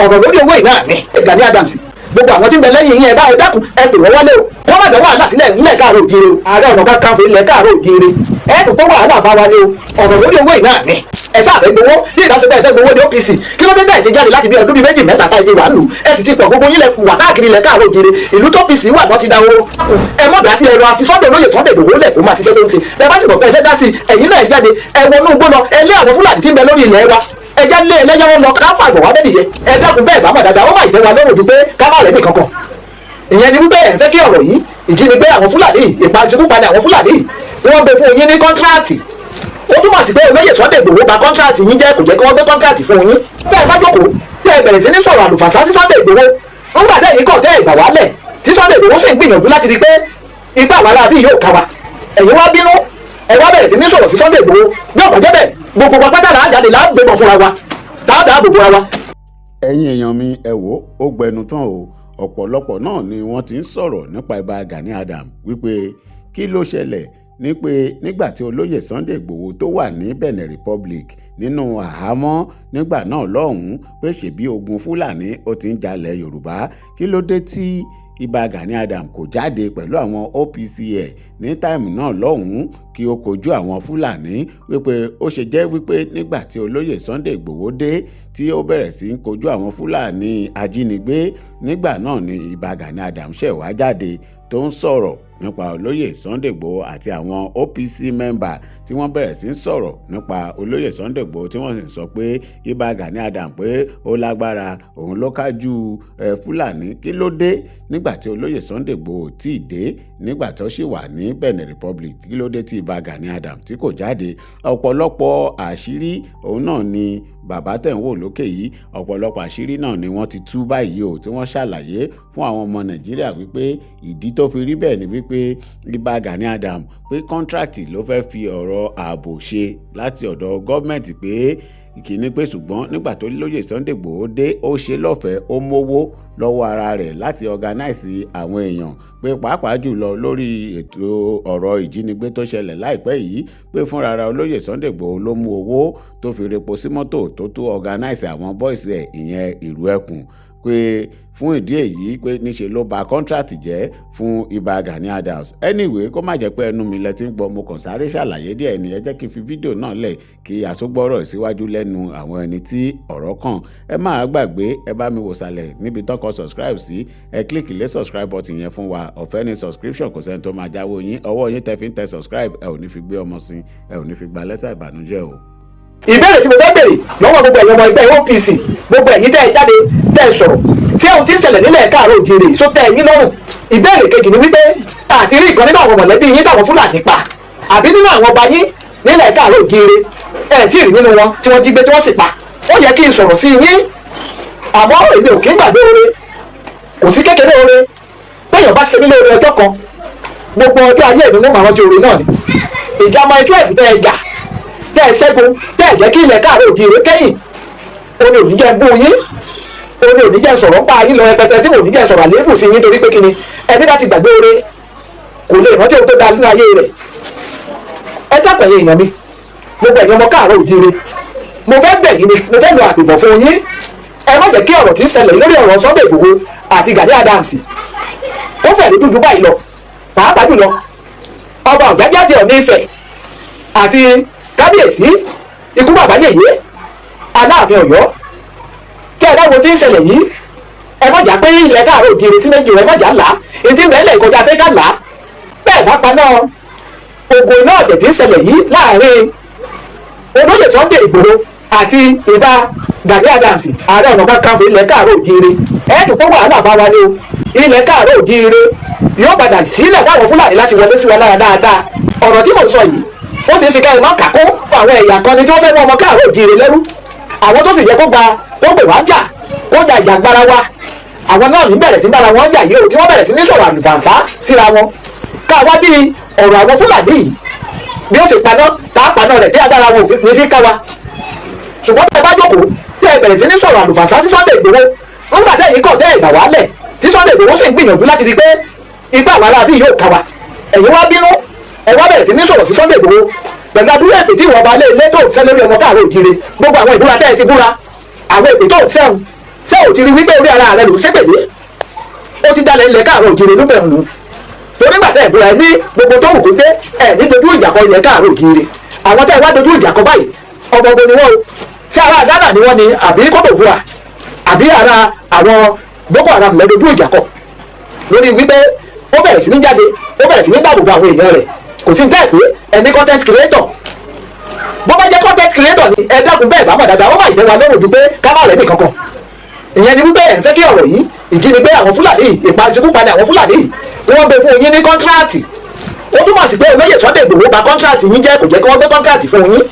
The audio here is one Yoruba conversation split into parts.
Ọ̀rọ̀ lórí owó ìná mi, Gani Adams, gbogbo àwọn tí ń bẹ lẹ́yìn yín, ẹ bá ẹ dákun, ẹ pè wọ́n wálé o. Kọ́ má dá wàhálà sílẹ̀ nílẹ̀ káàró òjìire o. Ààrẹ Ọ̀nà Kakanfò ilẹ̀ káàró òjìire, ẹ dùn kó wàhálà bá wa ní o. Ọ̀rọ̀ lórí owó ìná mi, ẹ sáà fẹ́ gbowó. Bí ìdásípẹ́ ẹ fẹ́ gbowó ní OPC, kí ló dé tẹ̀ ṣe jáde láti bí ọdún bíi 2, 3 tá ẹ ti wà lù? Ẹ sì ti pọ̀, gbogbo yín lẹ wà káàkiri ilẹ̀ káàró òjìire. Ìlú tó OPC wà wọ́n ti da owó. Ẹ mọ̀ dá sí ẹ̀rọ àfisọ́dọ̀ olóyè Sunday Igboho lẹ̀ kó máa ṣiṣẹ́ ló ń ṣe. Ẹ bá sì mọ̀ pé ẹ fẹ́ dá sí, ẹ̀yin náà jáde, ẹ wọnú igbó lọ, ẹ lé àwọn Fúlàní tí ń bẹ lórí ilẹ̀ wa, ẹ já lé ẹlẹ́yàwó lọ, ká fà gbọ̀ wá bẹ́ẹ̀ nìyẹn. Ẹ dákun, bẹ́ẹ̀ bá mọ̀ dáadáa, ó má ìtẹ́ wa lọ́rùn ju pé ká má rẹ̀ nìkankan. Ìyẹn ni wípé ẹ̀ ń fẹ́ kí ọ̀rọ̀ yìí, ìjínigbé àwọn Fúlàní, ìpàṣípàdé àwọn Fúlàní, wọ́n gbé fún yín ní contract. Ó túmọ̀ sí pé olóyè Sunday Igboho bà contract yín jẹ́, kò jẹ́ kí wọ́n gbé contract fún yín. Tẹ́ ẹ bá jókòó, tẹ́ ẹ bẹ̀rẹ̀ sí ní sọ̀rọ̀ àlùfàṣà sí Sunday Igboho ńgbà tẹ́ yìí kọ̀, tẹ́ ẹ gbà wálẹ̀, tí Sunday Igboho sì ń gbìyànjú láti rí pé ipá àwọn aráabí yóò ká wa, ẹ̀yin wá bínú, ẹ wá bẹ̀rẹ̀ sí ní sọ̀rọ̀ sí Sunday Igboho. Bí ọ̀pọ̀ jẹ́ bẹ́ẹ̀, gbogbo wa pátá là á jáde, là á gbébọn fúnra wa, tá a dáàbò bora wa. Ẹ̀yin èèyàn mi, ẹ wò ó gbẹnu tán o. Ọ̀pọ̀lọpọ̀ náà ni wọ́n ti ń sọ̀rọ̀ nípa Ìbà Gani Adams wípé kí ló ṣẹlẹ̀ ní pé nígbà tí olóyè Sunday Igboho tó wà ní Benin Republic nínú àhámọ́ nígbà náà lọ́hùn-ún, pé ṣèbí ogun Fúlàní ó ti ń jalẹ̀ Yorùbá, kí ló dé tí Ìbà Gani Adams kò jáde pẹ̀lú àwọn OPC ẹ̀ ní time náà lọ́hùn-ún kí ó kojú àwọn Fúlàní? Wípé ó ṣe jẹ́ wípé nígbà tí olóyè Sunday Igboho dé, tí ó bẹ̀rẹ̀ sí í kojú àwọn Fúlàní ajínigbé, nígbà náà ni Ìbà Gani Adams ṣẹ̀ wá jáde tó ń sọ̀rọ̀ nípa olóyè Sunday Igboho àti àwọn OPC member tí wọ́n bẹ̀rẹ̀ sí ń sọ̀rọ̀ nípa olóyè Sunday Igboho, tí wọ́n sì ń sọ pé Ìbà Gani Adams pé ó lágbára, òun ló kájú ẹ Fúlàní. Kí ló dé nígbà tí olóyè Sunday Igboho tí ì dé, nígbà tó sì wà ní Benin Republic, kí ló dé tí Ìbà Gani Adams tí kò jáde? Ọ̀pọ̀lọpọ̀ àṣírí òun náà ni bàbá tẹ̀ ń wò lókè yìí. Ọ̀pọ̀lọpọ̀ àṣírí náà ni wọ́n ti tú báyìí o, tí wọ́n ṣàlàyé fún àwọn ọmọ Nàìjíríà wípé ìdí tó fi rí bẹ́ẹ̀ ni wípé Ìbà Gani Adams pé contract ló fẹ́ fi ọ̀rọ̀ ààbò ṣe láti ọ̀dọ̀ gọ́ọ̀mẹ̀ntì, pé ìkíní pé ṣùgbọ́n nígbà tó lóyè Sunday Igboho dé, ó ṣe lọ́fẹ̀ẹ́, ó mówó lọ́wọ́ ara rẹ̀ láti organize àwọn èèyàn, pé pàápàá jùlọ lórí ètò ọ̀rọ̀ ìjínigbé tó ṣẹlẹ̀ láìpẹ́ yìí, pé fúnra olóyè Sunday Igboho ló mú owó tó fi repo sí mọ́tò tó organize àwọn boys ẹ̀, ìyẹn ìlú ẹkùn, pé fún ìdí èyí pé níṣe ló bà contract jẹ́ fún Ìbà Gani Adams. Anyway, kó má jẹ́ pé ẹnu mi lẹ ti ń gbọ́, mo kàn sáré ṣàlàyé díẹ̀ ni. Ẹ jẹ́ kí n fi fídíò náà lẹ̀ kí àtúgbọ́rọ̀ síwájú lẹ́nu àwọn ẹni tí ọ̀rọ̀ kàn. Ẹ má gbàgbé, ẹ bá mi wò sàlẹ̀ níbi tán kọ subscribe sí, ẹ click lé subscribe button yẹn fún wa. Ọ̀fẹ́ ni subscription, kò sẹ́ni tó máa jáwọ́ yín. Ọwọ́ yín tẹ́ fi ń tẹ subscribe, ẹ ò ní fi gbé ọmọ sí, ẹ ò ní fi gba lẹ́tà ìbànújẹ́ o. Ìbéèrè tí mo fẹ́ béèrè lọ́wọ́ gbogbo ẹ̀yin ọmọ ẹgbẹ́ OPC, gbogbo ẹ̀yin tẹ́ ẹ jáde tẹ́ ẹ sọ̀rọ̀ tí ohun tí ń ṣẹlẹ̀ nílẹ̀ káàárọ̀ òjìrè só tẹ́ ẹ̀yin lọ́rùn? Ìbéèrè kejì ni wípé àti rí ìkan nínú àwọn mọ̀lẹ́bí yín táwọn Fúlàní pa, àbí nínú àwọn ọba yín nílẹ̀ káàárọ̀ òjìrè, ẹ̀ tí ì rí nínú wọn tí wọ́n jí gbé tí wọ́n sì pa. Ó yẹ kí n sọ̀rọ̀ sí yín, àmọ́ èmi ò kí ń gbàgbé oore. Kò sí kékeré oore. Béèyàn bá ṣe mí lóore ọjọ́ kan, gbogbo ọjọ́ ayé mi mo máa rántí oore náà ni. Ìjà Mile 12 tẹ́ ẹ jà, tẹ́ ẹ ṣẹ́gun, tẹ́ ẹ jẹ́ kí ilẹ̀ káàárọ̀ òjìrè kẹ́yìn, oní ò ní jẹ́ ń bú yín, oní ò ní jẹ́ sọ̀rọ̀ ń pa yín lọ rẹpẹtẹ, tí ò ní jẹ́ sọ̀rọ̀ àléébù sí yín, torí pé kíni, ẹni bá ti gbàgbé oore kò lè rántí ohun tó da nínú ayé rẹ̀. Ẹ dákun, ẹ̀yin èèyàn mi, gbogbo ẹ̀yin ọmọ káàárọ̀ òjìrè, mo fẹ́ bẹ̀ yín ni, mo fẹ́ lo àpèbọ̀ fún yín. Ẹ má jẹ́ kí ọ̀rọ̀ tí ń ṣẹlẹ̀ lórí ọ̀rọ̀ Sunday Igboho àti Gani Adams kó fẹ̀ ní dúdú báyìí lọ, pàápàá jùlọ ọba Ọ̀jájá ti Ọ̀ọ̀ni Ifẹ̀ àti kábíyèsí ikú bàbá yèyé Aláàfin Ọ̀yọ́. Tí ẹ bá wo tí ń ṣẹlẹ̀ yìí, ẹ má jà pé ilẹ̀ káàárọ̀ òjìrè sí méjì, ẹ má jà là á. Ètí ìbẹ̀lẹ̀ ìkọjá pé ká là á bẹ́ẹ̀ bá paná ogun iná ọ̀tẹ̀ tí ń ṣẹlẹ̀ yìí láàrin olóyè Sunday Ìgbòho àti Ìbà Gani Adams, Ààrẹ Ọ̀nà Kakanfò ilẹ̀ káàárọ̀ òjìire, ẹ̀ẹ́dùn kó wàhálà bá wa ní o. Ilẹ̀ káàárọ̀ òjìire yóò padà sílẹ̀ fáwọn Fúlàní láti wọlé sí wa lára dáadáa. Ọ̀rọ̀ tí mò ń sọ yìí, ó sì ń sìnká ìmọ̀ kàkó àwọn ẹ̀yà kan ni tí wọ́n fẹ́ mú ọmọ káàárọ̀ òjìire lẹ́rú. Àwọn tó sì yẹ kó gba kó gbè wá jà, kó jà ìjàngbara wa, àwọn náà ní bẹ̀rẹ̀ sí bára wọn jà yìí o, tí wọ́n bẹ̀rẹ̀ sí ní sọ̀rọ̀ àlùfàǹfà síra wọn. Káwa bí ọ̀rọ̀ àwọn Fúlàní yìí bí ó sì paná tá a paná rẹ̀ tí agbára wọn ò ní fi ká wa. Ṣùgbọ́n tẹ́ ẹ bá jókòó, tẹ́ ẹ bẹ̀rẹ̀ sí ní sọ̀rọ̀ àlùfàǹsá sí Sunday Igboho nígbà tẹ́ yìí kọ̀, tẹ́ ẹ gbà wálẹ̀, tí Sunday Igboho sì ń gbìyànjú láti rí pé ipá àwọn aráabí yóò ká wa, ẹ̀yin wá bínú, ẹ wá bẹ̀rẹ̀ sí ní sọ̀rọ̀ sí Sunday Igboho pẹ̀lú adúlọ̀ èpè tí ìwọ̀nba lé ilé tó ń fẹ́ lórí ọmọ káàárọ̀ òjìire, gbogbo àwọn ìbúra tẹ́ ẹ ti búra, àwọn èpè tó ń sẹ́wọ̀n. Ṣé ò ti rí wípé orí ara rẹ ló ṣépèlé? Ó ti dalẹ̀ ilẹ̀ káàárọ̀ òjìrè níbẹ̀ nù. Torí gbàtẹ́ ìbúra ẹ ní gbogbo tó wù kó dé ẹ ní dojú ìjà kọ ilẹ̀ káàárọ̀ òjìrè. Àwọn tẹ́ ẹ wá dojú ìjà kọ báyìí, ọmọ ogun ni wọ́n o. Ṣé ará Ghana ni wọ́n ni, àbí Cote d'Ivoire, àbí ara àwọn Boko Haram lẹ́ dojú ìjà kọ? Lórí wípé ó bẹ̀rẹ̀ sí ní jáde, ó bẹ̀rẹ̀ sí ní dáàbò bo àwọn èèyàn rẹ̀. Kò sí ní tẹ́ ẹ̀ pé ẹni content creator. Bó bá jẹ́ content creator ni, ẹ dákun, bẹ́ẹ̀ bá mọ̀ dáadáa, ó má ìjẹ́ wa lọ́rùn ju pé ká má rẹ̀ nìkankan. Ìyẹn ni wípé ẹ̀ ń fẹ́ kí ọ̀rọ̀ yìí, ìjínigbé àwọn Fúlàní, ìpàṣípàdé àwọn Fúlàní tí wọ́n gbé fún yín ní contract, ó túmọ̀ sí pé olóyè Sunday Igboho bà contract yín jẹ́, kò jẹ́ kí wọ́n gbé contract fún yín.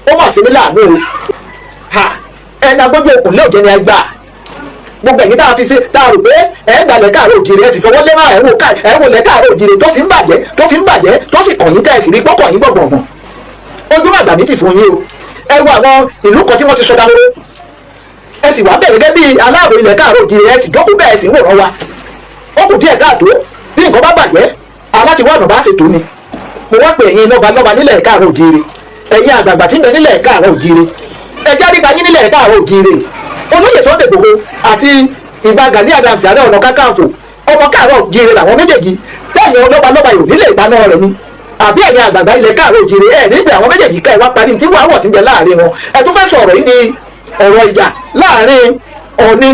Ó mọ̀ sí ní láàánú o. Ha, ẹni agbójú okùn lé òjẹ́ ni ẹ gbà. Gbogbo ẹ̀yin tá a fi ṣe, tá a rò pé ẹ gbalẹ̀ káàárọ̀ òjìrè, ẹ sì fọwọ́ lẹ́rán, ẹ̀ wò ká ẹ̀ wò lẹ̀ káàárọ̀ òjìrè tó fi ń bàjẹ́, tó fi ń bàjẹ́, tó sì kàn yín, tẹ́ ẹ sì rí pọ́kàn yín gbọ̀ngbọ̀ngbọ̀n. Ojú àgbà mi ti fún yín o. Ẹ wo àwọn ìlú kan tí wọ́n ti sọ dahoro, ẹ sì wá bẹ̀rẹ̀ gẹ́gẹ́ bí aláàbò ilẹ̀ káàárọ̀ òjìrè, ẹ sì jókòó bẹ́ẹ̀ sì ń wòran wa. Ó kù díẹ̀ káàtó. Bí nǹkan bá bàjẹ́, aláti wá ọ̀nà bá ṣètò ni. Mo wá pè ẹ̀yin lọ́ba lọ́ba nílẹ̀ káàárọ̀ òjìrè, ẹ̀yin àgbààgbà tí ń bẹ nílẹ̀ káàárọ̀ òjìrè, ẹ jáde gba yín nílẹ̀ káàárọ̀ òjìrè. Olóyè Sunday Igboho àti Ìbà Gani Adams, Ààrẹ Ọ̀nà Kakanfò, ọmọ káàárọ̀ òjìrè làwọn méjèèjì. Sẹ́yìn lọ́ba lọ́ba yòó nílé ìpaná rẹ̀ ni, àbí ẹ̀yin àgbààgbà ilẹ̀ káàárọ̀ òjìrè, ẹ̀ nígbà àwọn méjèèjì ká ẹ wá parí tí wàá wọ̀ tí ń bẹ láàrin wọn? Ẹ tún fẹ́ sọ̀rọ̀ yìí di ọ̀rọ̀ ìjà láàrin Ọọ̀ni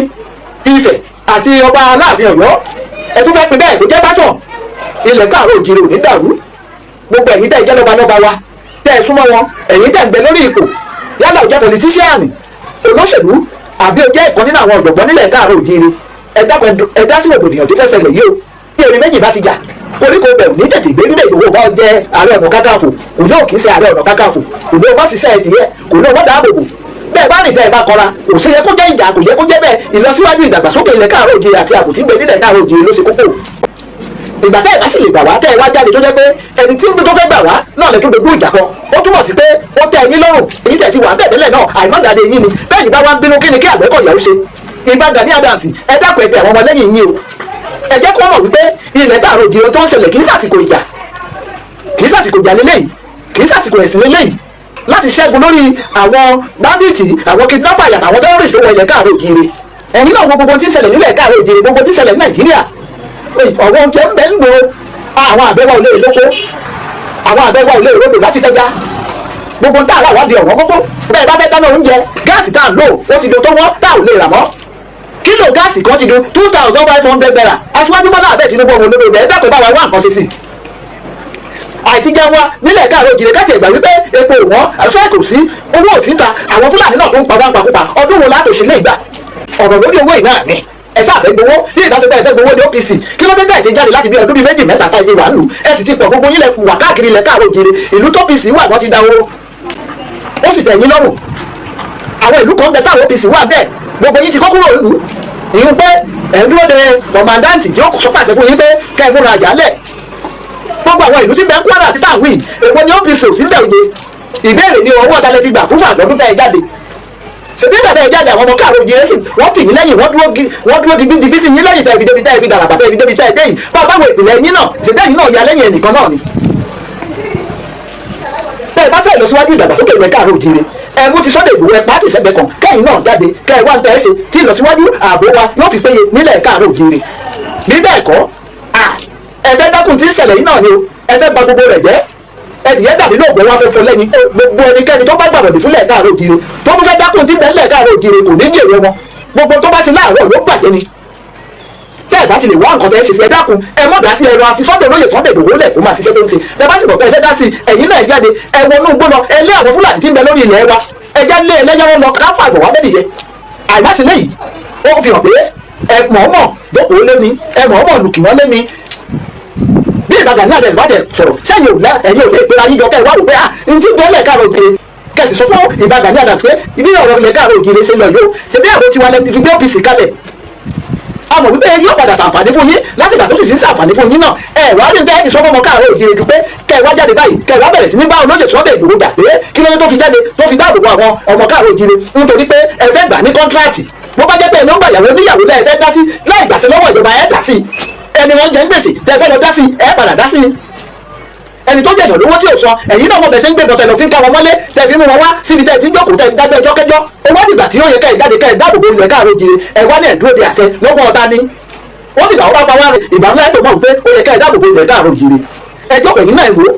Ifẹ̀ àti ọba Aláàfin Ọ̀yọ́. Ẹ tún fẹ́ pin bẹ́ẹ̀ tó jẹ́ fásọ̀. Ilẹ̀ káàárọ̀ òjìrè ò ní dàrú. Gbogbo ẹ̀yin tẹ́ ẹ jẹ́ lọ́ba lọ́ba wa, tẹ́ ẹ súnmọ́ wọn, ẹ̀yin tẹ́ ń bẹ lórí ipò, yálà ó jẹ́ politician, olóṣèlú, àbí ó jẹ́ ìkan nínú àwọn ọ̀jọ̀gbọ́n nílẹ̀ káàárọ̀ òjìrè, ẹ dákun, ẹ dá sí rògbòdìyàn tó fẹ́ ṣẹlẹ̀ yìí o. Bí erin méjì bá ti jà, koríko bẹ̀rù ní tètè gbé nílẹ̀. Ìgbòho bá jẹ́ Ààrẹ Ọ̀nà Kakanfò, kò ní òkè ṣe Ààrẹ Ọ̀nà Kakanfò, kò ní o má ṣiṣẹ́ ẹ̀ tìyẹ, kò ní o má dáàbò bò. Bẹ́ẹ̀ bá rìn tẹ́ ẹ bá kọra, kò ṣe yẹ kó jẹ́ ìjà, kò yẹ kó jẹ́ bẹ́ẹ̀. Ìlọsíwájú, ìdàgbàsókè ilẹ̀ káàárọ̀ òjìrè àti ààbò tí ń bẹ nílẹ̀ káàárọ̀ òjìrè ló ṣe kókó. Ìgbà tẹ́ ẹ̀ bá sì lè gbà wá, tẹ́ ẹ wá jáde, tó jẹ́ pé ẹni tí ń tó fẹ́ gbà wá náà lè tún dojú ìjà kọ, ó túmọ̀ sí pé ó tẹ́ ẹ̀yin lọ́rùn. Èyí tẹ̀ ti wà bẹ́ẹ̀ tẹ́lẹ̀ náà, àìmọ́jáde yín ni. Bẹ́ẹ̀ ni bá wá ń bínú, kí ni kí Àgbẹ̀kọ̀yà ó ṣe? Ìbà Gani Adams, ẹ dákun, ẹ bẹ̀ àwọn ọmọlẹ́yìn yín o. Ẹ jẹ́ kó mọ̀ wípé ilẹ̀ káàárọ̀ òjìrè tó ń ṣẹlẹ̀ kì í sàsìkò ìjà, kì í sàsìkò ìjà lélẹ́yìí, kì í sàsìkò ẹ̀sìn lélẹ́yìí láti ṣẹ́gun lórí àwọn bandits, àwọn kidnapper àtàwọn terrorists tó wọ ilẹ̀ káàárọ̀ òjìrè. Ẹ̀yin náà wo gbogbo tí ń ṣẹlẹ̀ nílẹ̀ káàárọ̀ òjìrè, gbogbo tí ń ṣẹlẹ̀ ní Nàìjíríà. Ọ̀wọ́n oúnjẹ ń bẹ ń gbòòrò. Àwọn àgbẹ̀ wa ò lè lóko, àwọn àgbẹ̀ wa ò lè rodò láti tẹ́já. Gbogbo tá a rà wá di ọ̀wọ́n gógó. Bẹ́ẹ̀ bá fẹ́ dáná oúnjẹ, gáàsì tá à ń lò, ó ti do tó wọ́n, tá ò lè rà mọ́. Kílò gáàsì kan ti do ₦2,500. Aṣíwájú Bọ́lá Ahmed Tinubu, ọmọ olódò rẹ̀, dákun, bá wa wá nǹkan ṣe sí i. Àìtí jẹun wa nílẹ̀ káàárọ̀ òjìrè, káàtì ẹ̀gbà wípé epo wọ́n, àṣọ kò sí, owó ò sí ta, àwọn Fúlàní náà tó ń pa wá ń pakúpa. Ọdún wo látò sí lè gbà ọ̀rọ̀ lórí owó ìnáà ni? Ẹ sáà fẹ́ gbowó. Bí ìdásí bẹ́ẹ̀ fẹ́ gbowó ní OPC, kí ló dé tẹ̀ ṣe jáde láti bí ọdún bíi 2, 3 tá ìdí wà lù? Ẹ sì ti pọ̀, gbogbo yín lẹ wà káàkiri ilẹ̀ káàárọ̀ òjìrè. Ìlú tó OPC wà, wọ́n ti da owó, ó sì tẹ̀ yín lọ́rùn. Àwọn ìlú kan bẹ táwọn OPC wà bẹ́ẹ̀, gbogbo yín ti kọ́ kúrò lù. Ìyún pé ẹ̀ ń dúró de commandant tí ó sọ pàṣẹ fún yín pé kẹ́ ẹ múra àjálẹ̀. Gbogbo àwọn ìlú tí bẹ́ẹ̀ ń Kwara àti táwí, èwo ni OPC ò sí ń bẹ̀ òye? Ìbéèrè ni. Owó ọ̀tá lẹ ti gbà fún àjọ̀dún tẹ́ ẹ jáde. Ṣèbí ìgbà tẹ́ ẹ jáde, àwọn ọmọ káàró yìí sì wọ́n tì yín lẹ́yìn, wọ́n dúró digbí digbí sí yín lẹ́yìn, tẹ́ fi débi tẹ́ fi dàràbà, tẹ́ fi débi tẹ́ ẹ dé yìí. Bá a bá wo ìpìlẹ̀ yín náà, ṣèbí ẹ̀yin náà ya lẹ́yìn ẹnìkan náà ni. Bẹ́ẹ̀ bá fẹ́ lọ síwájú ìdàgbàsókè ilẹ̀ káàró òjìire, ẹ mú ti Sunday Igboho, ẹ pàtì sẹ́gbẹ̀ẹ́ kan, kẹ́yìn náà jáde, kẹ́ ẹ wá ń tẹ́ ẹ ṣe tí ìlọsíwájú ààbò wa yóò fi péye nílẹ̀ káàró òjìire. Bí bẹ́ẹ̀ kọ́, ẹ fẹ́ dákun tí ń ṣẹlẹ̀ yìí náà ni o. Ẹ fẹ́ bà gbogbo rẹ̀ jẹ́. Ẹnìyẹn dàbí lóògùn wá fẹ́fọ́ lẹ́yìn. Gbogbo ẹnikẹ́ni tó bá gbàgbọ́dì fúnlẹ̀ káàró òjìire, tó tún fẹ́ dákun tí ń bẹ nílẹ̀ káàró òjìire, kò ní jèrè wọn. Gbogbo tó bá ṣe láàárọ̀ yóò bàjẹ́ ni. Tẹ́ ẹ̀ bá ti lè wá nǹkan tẹ́ ẹ ṣe sí, ẹ dákun, ẹ mọ̀ dá sí. Ẹ̀rọ àfisọ́dọ̀ olóyè Sunday Igboho lẹ̀ kó máa ṣiṣẹ́ tó ń ṣe. Ẹ bá sì mọ̀ pé ẹ fẹ́ dá sí, ẹ̀yin náà jáde, ẹ wọnú igbó lọ, ẹ lé àwọn Fúlàní tí ń bẹ lórí ilẹ̀ wa, ẹ já lé ẹlẹ́yàwó lọ, ká fàgbọ̀ wá bẹ́ẹ̀ nìyẹn. Àìmásí lẹ́yìn, ó fi hàn pé ẹ mọ̀ọ́mọ̀ jókòó lé mi, ẹ mọ̀ọ́mọ̀ lùkìmọ́ lé mi. Bí Ìbà Gani Adams bá tẹ sọ̀rọ̀ sẹ́yìn, ò lẹ́ ẹ̀yin ò lè pera yín jọ kẹ́ ẹ wá wò pé ah, n tí bẹ́ẹ̀ lẹ̀ káàró ògiri, kẹsì sọ fún Ìbà Gani Adams pé ibi ọ̀rọ̀ ilẹ̀ káàró ògiri ṣe lọ yóò ṣe bí àwọn tiwa lẹ́ni fi gbé OPC kalẹ̀. A mọ̀ wípé yóò padà ṣàǹfààní fún yín. Láti ìgbà tó sì sí ń ṣàǹfààní fún yín náà, ẹ wá rí níta, ẹ ti sọ fọmọ káàárọ̀ òjìrè jù pé kẹ ẹ wá jáde báyìí, kẹ ẹ wá bẹ̀rẹ̀ sí ní bá olóyè Sunday Igboho jà pé kí ló dé tó fi jáde, tó fi dáàbò bo àwọn ọmọ káàárọ̀ òjìrè, nítorí pé ẹ fẹ́ gbà ní contract. Bó bá jẹ́ pé ẹni ó gbà yàwó níyàwó lẹ́ẹ̀ fẹ́ dá sí láì gbàṣẹ lọ́wọ́ ìjọba, ẹ dá sí. Ẹni wọ́n jẹ́ ń gbèsè tẹ́ fẹ́ lọ dá sí, ẹ padà dá sí. Ẹni tó jẹ̀yàn lówó tí ò sọ, ẹ̀yin náà mọ̀ bẹ̀ ṣe ń gbé bọ̀tẹ̀ lọ fi ń ká wọn mọ́lé, tẹ̀ fi mú wọn wá síbi tẹ̀ tí ń jókòó, tẹ̀ dájọ́ ẹjọ́ kẹjọ́. Ó wá dìgbà tí ó yẹ kẹ́ ẹ̀ jáde kẹ́ ẹ̀ dáàbò bo ilẹ̀ káàró jire, ẹ̀ wá ní ẹ̀dúró de àṣẹ lọ́gbọ́n ọ̀tá ni. Ó dìgbà ó bá pa wá rẹ̀ ìgbà ńlá ẹ̀tọ́ mọ̀ pé ó yẹ kẹ́ ẹ̀ dáàbò bo ilẹ̀ káàró jire. Ẹjọ́ ẹ̀yin náà wò ó.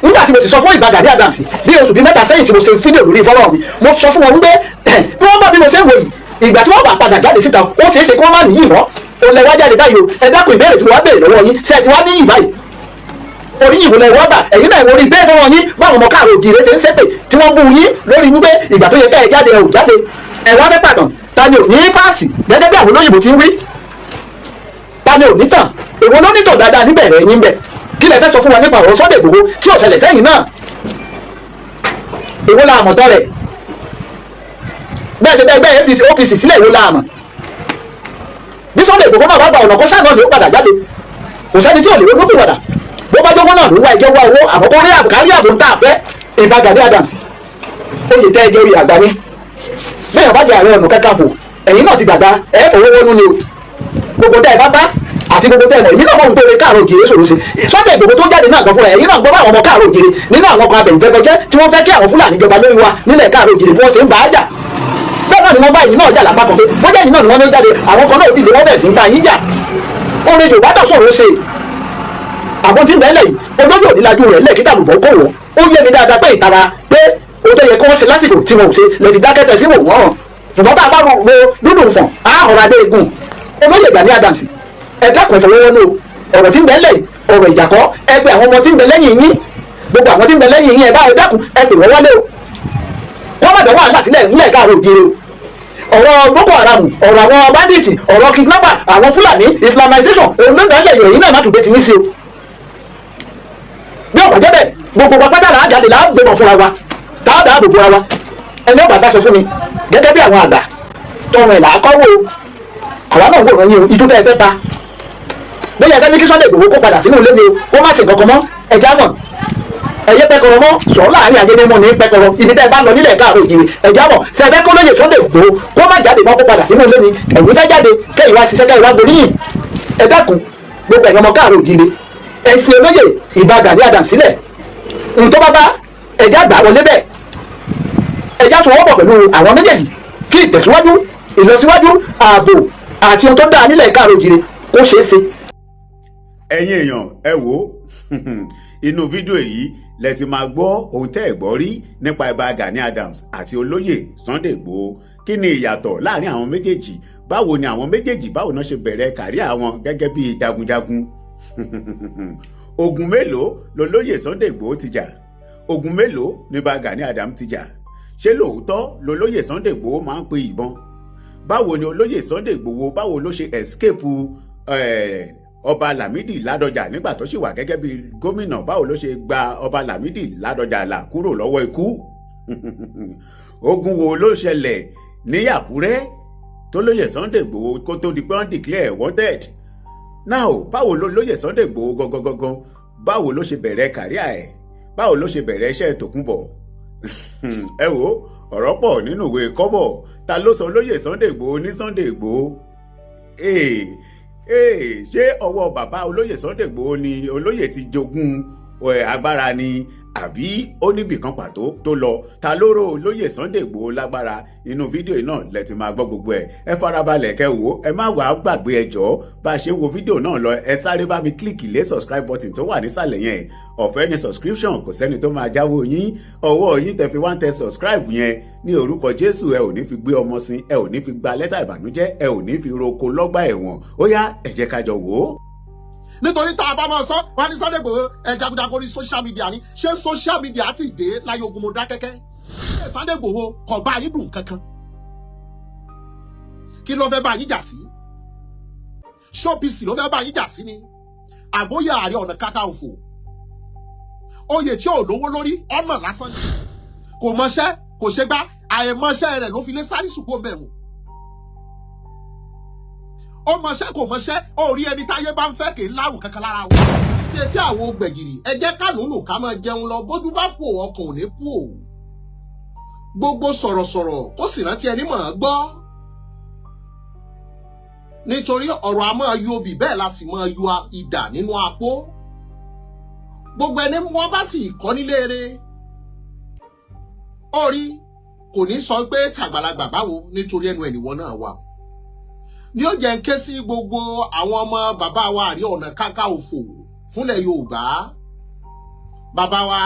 Nígbà tí mo sì sọ fún Ìbà Gani Adams bí oṣù bíi 3 sẹ́yìn tí mo ṣe fídíò lórí fọ́nrán mi, mo sọ fún wọn wípé bí wọ́n bá bí mo ṣe ń wò yìí, ìgbà tí wọ́n bá padà jáde síta, ó ṣeé ṣe kí wọ́n má níyì mọ́. Ó lẹ wá jáde báyìí o. Ẹ dákun, ìbéèrè tí mo wá béèrè lọ́wọ́ yín, ṣé ẹ ti wá níyì báyìí? Orí ìwò lẹ wá bà. Ẹ̀yin náà orí bẹ́ẹ̀ fọwọ́ yín báwọn ọmọ káàró òjìrè ṣe ń ṣépè tí wọ́n bú yín lórí wípé ìgbà tó yẹ ká ẹ jáde ẹ ò jáde. Ẹ wá fẹ́ pàtàn, ta ni ò ní páàsì gẹ́gẹ́ bí àwọn olóyìnbó ti ń wí? Ta ni ò ní tàn? Èwo ló nítàn dáadáa níbẹ̀rẹ̀ yín bẹ̀? Kí lẹ fẹ́ sọ fún wa nípa ọ̀rọ̀ Sunday Igboho tí ò ṣẹlẹ̀ sẹ́yìn náà? Èwo la àmọ̀tọ́ rẹ̀? Bẹ́ẹ̀ ṣe dá ẹgbẹ́ APC OPC sílẹ̀, èwo la àmọ̀? Bí Sunday Igboho náà bá gba ọ̀nà kan sáà náà ni ó padà jáde. Kò sẹ́ni tí ò lè ronú pìwàdà. Bó bá jọ́gbọ́n náà ló ń wá ẹjọ́ wá owó, àmọ́ kó rí àbùkárí àbò ń tà fẹ́. Ìbà Gani Adams, oyè tẹ́ ẹjọ́ oyè àgbà ni. Bẹ́ẹ̀ bá jẹ́ Ààrẹ Ọ̀nà Kakanfò, ẹ̀yin náà ti gbàgbá ẹ̀ fọwọ́ wọnú ni o. Gbogbo tẹ́ ẹ bá bá àti gbogbo tẹ́ ẹ mọ̀, èmi náà mọ̀ wípé oore káàró òjìrè ṣòro ṣe. Sunday Igboho tó jáde náà gan fúnra, ẹ̀yin náà gbọ́ bá àwọn ọmọ káàró òjìrè nínú àwọn kan abẹ̀rùbẹ́gbẹ́jẹ́ tí wọ́n fẹ́ kí àwọn Fúlàní jọba lórí wa nílẹ̀ káàró òjìrè bí wọ́n ṣe ń bá a jà. Bẹ́ẹ̀ náà ni wọ́n bá ẹ̀yin náà jà lápá kan pé bóyá ẹ̀yin náà ni wọ́n ní jáde, àwọn kan náà dìde wọ́n bẹ̀rẹ̀ sí ń bá yín jà. Oore Yorùbá dà sọ̀rọ̀ ṣe. Àwọn tí ń bẹ́ẹ̀ lẹ̀ yìí, olóyè òní lajú rẹ̀ lẹ́ẹ̀kí tàlùbọ̀ kò wọ́. Ó yé mi dáadáa pé ìtara pé ó tó yẹ kí wọ́n ṣe lásìkò tí wọn ò ṣe lè fi dákẹ́ tẹ̀ sí wò wọ́n ràn. Ṣùgbọ́n tá a bá ro dúdùn fọ̀n, á ọ̀rọ̀ adé egun. Olóyè Gani Adams, ẹ dákun, ìfọwọ́wọ́nú o. Ọ̀rọ̀ tí ń bẹ lẹ́yìn ọ̀rọ̀ ìjàkọ́, ẹ pé àwọn ọmọ tí ń bẹ lẹ́yìn yín, gbogbo àwọn tí ń bẹ lẹ́yìn yín, ẹ bá ẹ dákun, ẹ pè wọ́n wálé o. Wọ́n má dá wàhálà sílẹ̀ nílẹ̀ káàró òjìrè o. Ọ̀rọ̀ Boko Haram, ọ̀rọ̀ àwọn bandits, ọ̀rọ̀ kidnapper, àwọn Fúlàní, Islamization, òun ló ń bẹ lẹ́yìn náà, má tún gbé ti yín sí o. Bí ọ̀pọ̀ jẹ́ bẹ́ẹ̀, gbogbo wa pátá làá jáde, làá gbébọn fúnra wa, tá a dáàbò bóra wa. Ẹni ọ̀bà bá sọ fún mi gẹ́gẹ́ bí àwọn àgbà tọrùn ẹ̀ làá kọ́ wò ó. Àwa náà ń wòran yín o. Itú tẹ́ ẹ fẹ́ pa, bóyá ẹ fẹ́ ní kí Sunday Igboho kó padà sínú ilé ni o, kó má ṣe nǹkan kan mọ́, ẹ̀já mọ̀ ẹ̀yẹ pẹ́kọrọ mọ́ sọ̀rọ̀ láàrin ajé mímú ní pẹ́kọrọ ibi tẹ́ ẹ bá lọ nílẹ̀ káàró òjìrì, ẹ̀já mọ̀ ṣe ẹ fẹ́ kó lóye Sunday Igboho kó má jáde mọ́, kó padà sínú ilé ni, ẹ̀yin fẹ́ jáde kẹ́yìn wá ṣiṣẹ́, kẹ́yìn wá gboríyìn? Ẹ dákun, gbogbo ẹ̀yin ọmọ káàró òjìrì, ẹ fi olóyè Ìbà Gani Adams sílẹ̀. Ntọ́ bá bá ẹ̀já gbà wọlé bẹ́ẹ̀, ẹ̀já tún wọ́pọ̀ pẹ̀lú àwọn méjèèjì kí ìtẹ̀síwájú, ìlọsíwájú, ààbò àti ohun tó dáa nílẹ̀ káàró òjìrì kó ṣeé ṣe. Ẹ̀yin èèyàn, ẹ wò ó, inú fídíò yìí lẹ ti máa gbọ́ ohun tẹ́ ẹ̀ gbọ́ rí nípa Ìbà Gani Adams àti olóyè Sunday Igboho. Kí ni ìyàtọ̀ láàrin àwọn méjèèjì? Báwo ni àwọn méjèèjì, báwo náà ṣe bẹ̀rẹ̀ career wọn gẹ́gẹ́ bí jagunjagun? Ogun mélòó lolóyè Sunday Igboho ti jà? Ogun mélòó ni Ìbà Gani Adams ti jà? Ṣé lóòótọ́ lolóyè Sunday Igboho máa ń pe ìbọn? Báwo ni olóyè Sunday Igboho, báwo ló ṣe escape ọba Lámìdí Ládọjà nígbà tó sì wà gẹ́gẹ́ bí gómìnà? Báwo ló ṣe gba ọba Lámìdí Ládọjà là kúrò lọ́wọ́ ikú? Ogun wo ló ṣẹlẹ̀ ní Àkúrẹ́ tó lóyè Sunday Igboho kó tó di pé wọ́n declare wanted now? Báwo ló lóyè Sunday Igboho gangan gangan, báwo ló ṣe bẹ̀rẹ̀ career ẹ̀? Báwo ló ṣe bẹ̀rẹ̀ iṣẹ́ tòkunbọ̀? Ẹ wo, ọ̀rọ̀ pọ̀ nínú ìwé kọ́bọ̀. Ta ló sọ lóyè Sunday Igboho ní Sunday Igboho? Ee, ṣé ọwọ́ bàbá olóyè Sunday Igboho ni olóyè ti jogún agbára ni, àbí ó níbì kan pàtó tó lọ? Ta ló ró olóyè Sunday Igboho lágbára? Inú fídíò yìí náà lẹ ti máa gbọ́ gbogbo ẹ̀. Ẹ farabalẹ̀ kẹ́ wò ó. Ẹ má wàá gbàgbé, ẹ jọ̀ọ́, bá a ṣe ń wo fídíò náà lọ, ẹ sáré bá mi click lé subscribe button tó wà nísàlẹ̀ yẹn. Ọ̀fẹ́ ni subscription, kò sẹ́ni tó máa jáwọ́ yín. Ọwọ́ yín tẹ fi wá ń tẹ subscribe yẹn, ní orúkọ Jésù, ẹ ò ní fi gbé ọmọ sin, ẹ ò ní fi gba lẹ́tà ìbànújẹ́, ẹ ò ní fi roko lọ́gbà ẹ̀wọ̀n. Ó yá, ẹ jẹ́ ká jọ wò ó. Nítorí tá a bá máa sọ wọn ní Sunday Igboho ẹ jagunjagun orí social media ni. Ṣé social media ti dé láyé ogun Mọdákẹ́kẹ́? Ṣé Sunday Igboho kò bá yín dùn kankan? Kí ló fẹ́ bá yín jà sí? Ṣọ́pìsì ló fẹ́ bá yín jà sí ni, àbóyá Ààrẹ Ọ̀nà Kakanfò, oyè tí ò lówó lórí, ọ̀nà lásán ni. Kò mọṣẹ́, kò ṣe gbá, àìmọṣẹ́ rẹ̀ ló fi lé sáré sùkú mẹ́wọ̀n. Ó mọṣẹ́, kò mọṣẹ́, ó rí ẹni táyé bá ń fẹ́ kì í lárùn kankan lára wọn. Ṣé tí àwọn gbẹ̀gìrì, ẹ jẹ́ kánúnù ká máa jẹun lọ. Bójú bá kú, ọkàn ò ní kú o. Gbogbo sọ̀rọ̀sọ̀rọ̀ kó sì rántí ẹni mọ̀ ọ́n gbọ́, nítorí ọ̀rọ̀ a máa yọ obì, bẹ́ẹ̀ la sì máa yọ idà nínú apó. Gbogbo ẹni wọ́n bá sì kọ́ nílé eré orí kò ní sọ pé tàgbàlagbà báwo, nítorí ẹnu ẹnìwọ náà wà. Ní ó jẹ́ ń ké sí gbogbo àwọn ọmọ bàbá wa Ààrẹ Ọ̀nà Kakanfò fúnlẹ̀ Yorùbá, bàbá wa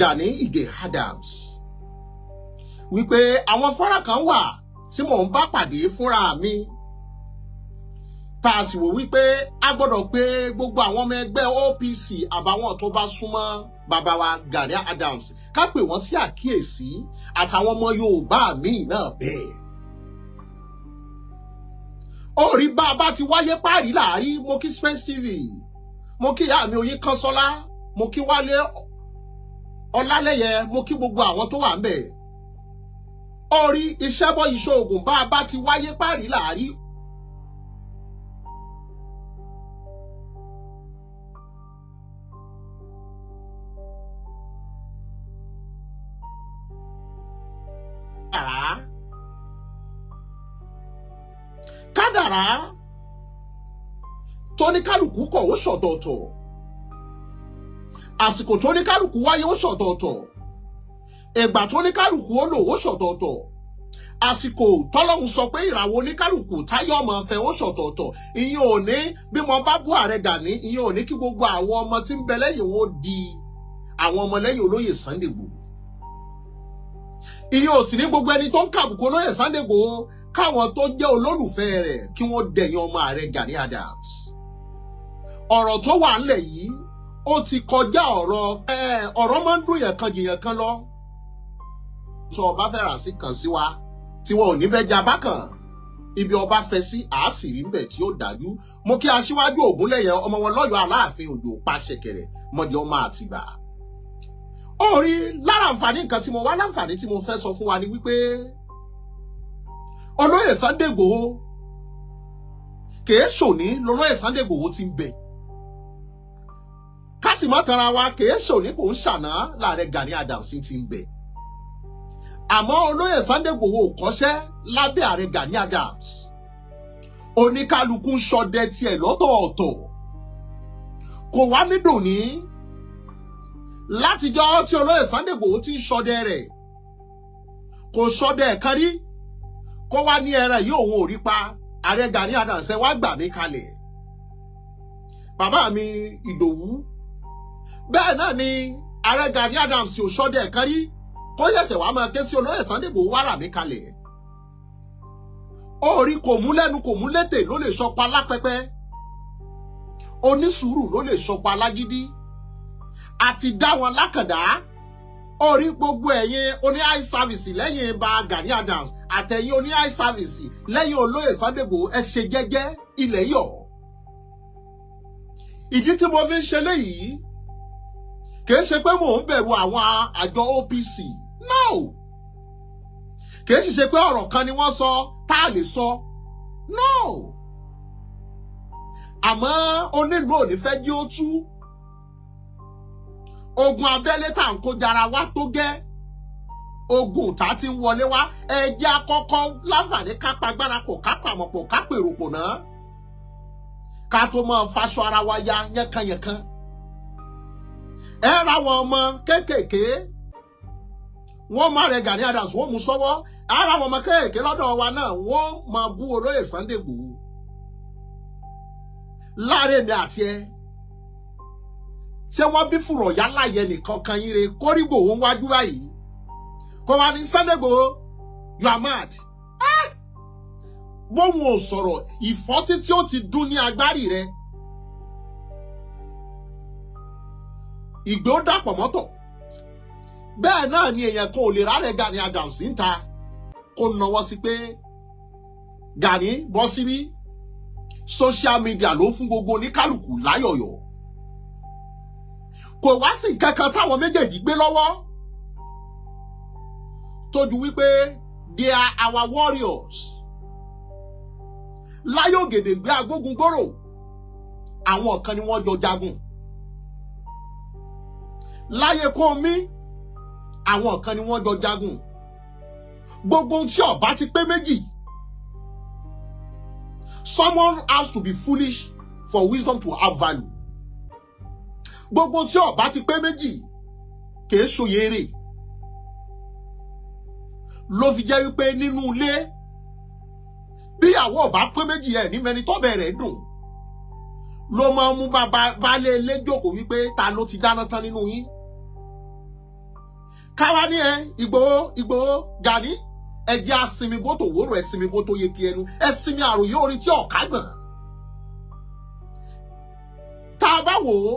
Gani Ige Adams, wípé àwọn fọ́nrán kan wà tí mò ń bá pàdé fúnra mi, tá a sì wò wípé a gbọ́dọ̀ pé gbogbo àwọn ọmọ ẹgbẹ́ OPC àbáwọn tó bá súnmọ́ bàbá wa Gani Adams, ká pè wọ́n sí àkíyèsí àtàwọn ọmọ Yorùbá míì náà bẹ́ẹ̀. Orí bá a bá ti wáyé páàrí láàrí. Mo kí Space TV, mo kí ìyá mi Oyin Kánṣọ́lá, mo kí Wálé Ọlálẹ́yẹ, mo kí gbogbo àwọn tó wà ń bẹ̀. Orí iṣẹ́ bọ́ iṣẹ́ oògùn, bá a bá ti wáyé páàrí láàrí. Kádàrá tóníkálùkù kọ̀ ó ṣọ̀tọ̀ọ̀tọ̀, àsìkò tóníkálùkù wáyé ó ṣọ̀tọ̀ọ̀tọ̀, ìgbà tóníkálùkù ó lò ó ṣọ̀tọ̀ọ̀tọ̀, àsìkò tọ́lọ́hun sọ pé ìràwọ̀ oníkálùkù táyọ̀ ọmọ ọ̀fẹ́ ó ṣọ̀tọ̀ọ̀tọ̀. Ìyẹn ò ní bí mo bá bú ààrẹ Gani, ìyẹn ò ní kí gbogbo àwọn ọmọ tí ń bẹ lẹ́yìn wọn ó di àwọn ọmọ lẹ́yìn olóyè Sunday Igboho. Ìyẹn ò sì ní gbogbo ẹni tó ń kàbùkù olóyè Sunday Igboho káwọn tó jẹ́ olólùfẹ́ rẹ̀ kí wọ́n dẹ̀yìn ọmọ ààrẹ Gani Adams. Ọ̀rọ̀ tó wà ńlẹ̀ yìí ó ti kọjá ọ̀rọ̀. Ọ̀rọ̀ máa ń dùn yàn kan jìyàn kan lọ. Tó ọba fẹ́ rà sí kàn sí wa, tí wọn ò ní bẹ́ já bákan, ibi ọba fẹ́ sí àásìrí ń bẹ̀ tí ó dájú. Mo kí aṣíwájú Ògúnlẹ̀yẹ ọmọ wọn lọ́yọ̀ọ́ Aláàfin Òjò pàṣẹkẹrẹ mọ́jọ́ ọmọ Àtìbà. Ó rí lára àǹfààní nǹkan tí mo wá láǹfààní tí mo fẹ́ sọ fún wa ni wípé olóyè Sunday Igboho kìí ṣòní lolóyè Sunday Igboho ti ń bẹ. Kásìmọ́ tanra wa, kìí ṣòní kò ń ṣàná láàrẹ Gani Adams ti ń bẹ. Àmọ́ olóyè Sunday Igboho ò kọ́ṣẹ́ lábẹ́ ààrẹ Gani Adams. Oníkálukú ń ṣọdẹ tiẹ̀ lọ́tọ̀ọ̀tọ̀. Kò wá nídòní látijọ́ tí olóyè Sunday Igboho ti ń ṣọdẹ rẹ̀, kò ṣọdẹ kan rí kó wá ní ẹran yìí òun ò rí pa. Ààrẹ Gani Adams ẹ wá gbà mí kalẹ̀, bàbá mi Ìdòwú. Bẹ́ẹ̀ náà ni ààrẹ Gani Adams ò ṣọdẹ kan rí kó ṣẹ̀ṣẹ̀ wá máa ké sí olóyè Sunday Igboho wá rà mí kalẹ̀. Orí kò mú lẹ́nu kò mú létè ló lè sọpa lápẹ́pẹ́, onísùúrù ló lè sọpa lágídí, àti dá wọn lákàndá. Orí gbogbo ẹ̀yin oní eye service lẹ́yìn bá Gani Adams àtẹ̀yin oní eye service lẹ́yìn olóyè Sunday Igboho, ẹ ṣe jẹ́jẹ́, ilẹ̀ yọ̀. Ìdí tí mo fi ń ṣe léyìí kìí ṣe pé mò ń bẹ̀rù àwọn àjọ OPC, no, kìí sì ṣe pé ọ̀rọ̀ kan ni wọ́n sọ tá a lè sọ, no. Àmọ́ onílù ò ní fẹ́ jí ó tú. Ogun abẹ́lé tá à ń kó jara wá tó gẹ́, ogun tá ti ń wọlé wá, ẹjẹ́ àkọ́kọ́ láǹfààní ká pagbára pọ̀, ká pàmò pọ̀, ká pèrò pọ̀ náà, ká tó máa faṣọ ara wa ya yánkanyànkan. Ẹ ra àwọn ọmọ kéékèèké, wọ́n má rẹ Gani Adams wọ́n mú sọ́wọ́. Ara àwọn ọmọ kéékèèké lọ́dọ̀ wa náà wọ́n máa bú olóyè Sunday Igboho. Láàrin èmi àti ẹ, ṣé wọ́n bí fùrọ̀ yálà yẹn nìkan kan yín re kórìgbò òun wájú báyìí kó wá ní Sunday Igboho you are mad. Bóun ò sọ̀rọ̀ ìfọ́tí tí ó ti dún ní agbárí rẹ, ìgbé ó dàpọ̀ mọ́tọ̀. Bẹ́ẹ̀ náà ni èèyàn kan ò lè rárẹ̀ Gani Adams ń ta kó nawọ́ sí pé Gani bọ́ síbí. Social media ló fún gbogbo oníkálukú láyọ̀yọ̀. Kò wá sí kankan táwọn méjèèjì gbé lọ́wọ́ tójú wípé they are our warriors. Láyé Ògèdèngbé agbógungbòrò àwọn kan ni wọ́n jọ jagun. Láyé Kómi àwọn kan ni wọ́n jọ jagun. Gbogbo ohun tí ọba ti pé méjì, someone has to be foolish for wisdom to have value. Gbogbo tí ọba ti pé méjì kìí ṣòye rè. Ló fi jẹ́ wípé nínú ilé bí àwọn ọba pé méjì ẹ̀ ní mẹni tọ́bẹ̀ rẹ̀ dùn. Ló máa ń mú baálé ilé jókòó wípé ta ló ti dáná tán nínú yín. Káwá ní ẹ Ìgbòho Ìgbòho Gani ẹ jẹ́ asinmi bó tó wóró ẹ sinmi bó tó yẹ kí ẹnu ẹ sinmi àròyé orin tí ọ̀ká gbọ̀n. Tá a bá wò ó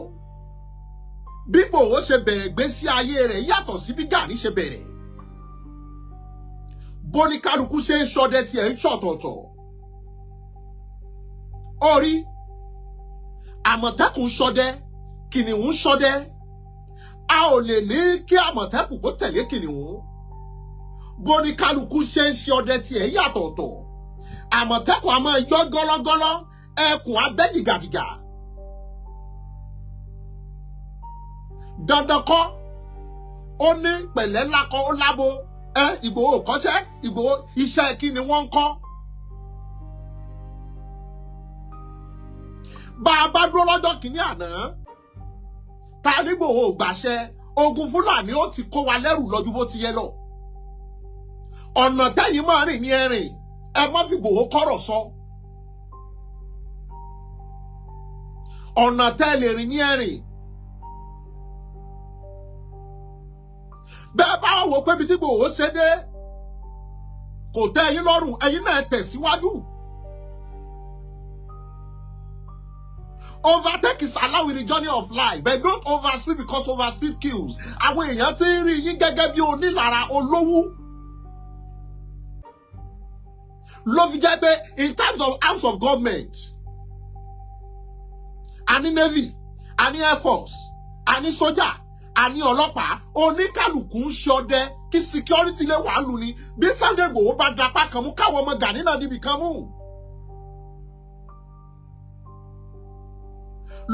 bí Ìgbòho ṣe bẹ̀rẹ̀ gbésí ayé rẹ̀ yàtọ̀ sí bí Gani ṣe bẹ̀rẹ̀. Bóníkálukú ṣe ń ṣọdẹ tiẹ̀ ń ṣọ̀tọ̀ọ̀tọ̀. Orí Àmọ̀tẹ́kùn ṣọdẹ, kìnìún ṣọdẹ. A ò lè ní kí Àmọ̀tẹ́kùn kó tẹ̀lé kìnìún. Bóníkálukú ṣe ń ṣe ọdẹ tiẹ̀ yàtọ̀ọ̀tọ̀. Àmọ̀tẹ́kùn a máa yọ gọ́lọ́gọ́lọ́, ẹkùn abẹ́ jìgàjìgà. Dandan kọ́, ó ní pẹ̀lẹ́ lakọ ó lábo. Ẹ Ìgbòho kọ́ṣẹ́, Ìgbòho iṣẹ́ kí ni wọ́n ń kọ́. Bá a bá dúró lọ́jọ́ kìíní àná, ta ní Ìgbòho gbàṣẹ, ogun Fúlàní ó ti kó wa lẹ́rù lọ́jú bó ti yẹ lọ. Ọ̀nà tẹ́yìn máa rìn ní ẹ̀rìn, ẹ má fi Ìgbòho kọ́rọ̀ sọ. Ọ̀nà tẹ́ lè rìn ní ẹ̀rìn. Bẹ́ẹ̀ bá wò pé ibi tí Ìgbòho ṣe dé kò tẹ́ ẹ̀yin lọ́rùn, ẹ̀yin náà tẹ̀síwájú. Overtake is allowed in the journey of life, but don't overspeed because overspeed kills. Àwọn èèyàn ti ń rí yín gẹ́gẹ́ bí onílára olówó. Ló fi jẹ́ pé in terms of arms of government, a ní navy, a ní air force, a ní sójà, a ní ọlọ́pàá, oníkàlùkù ń ṣọdẹ kí security lè wà lù ní. Bí Sunday Igboho bá dapá kan mú káwọn ọmọ Gani náà níbi kan mú.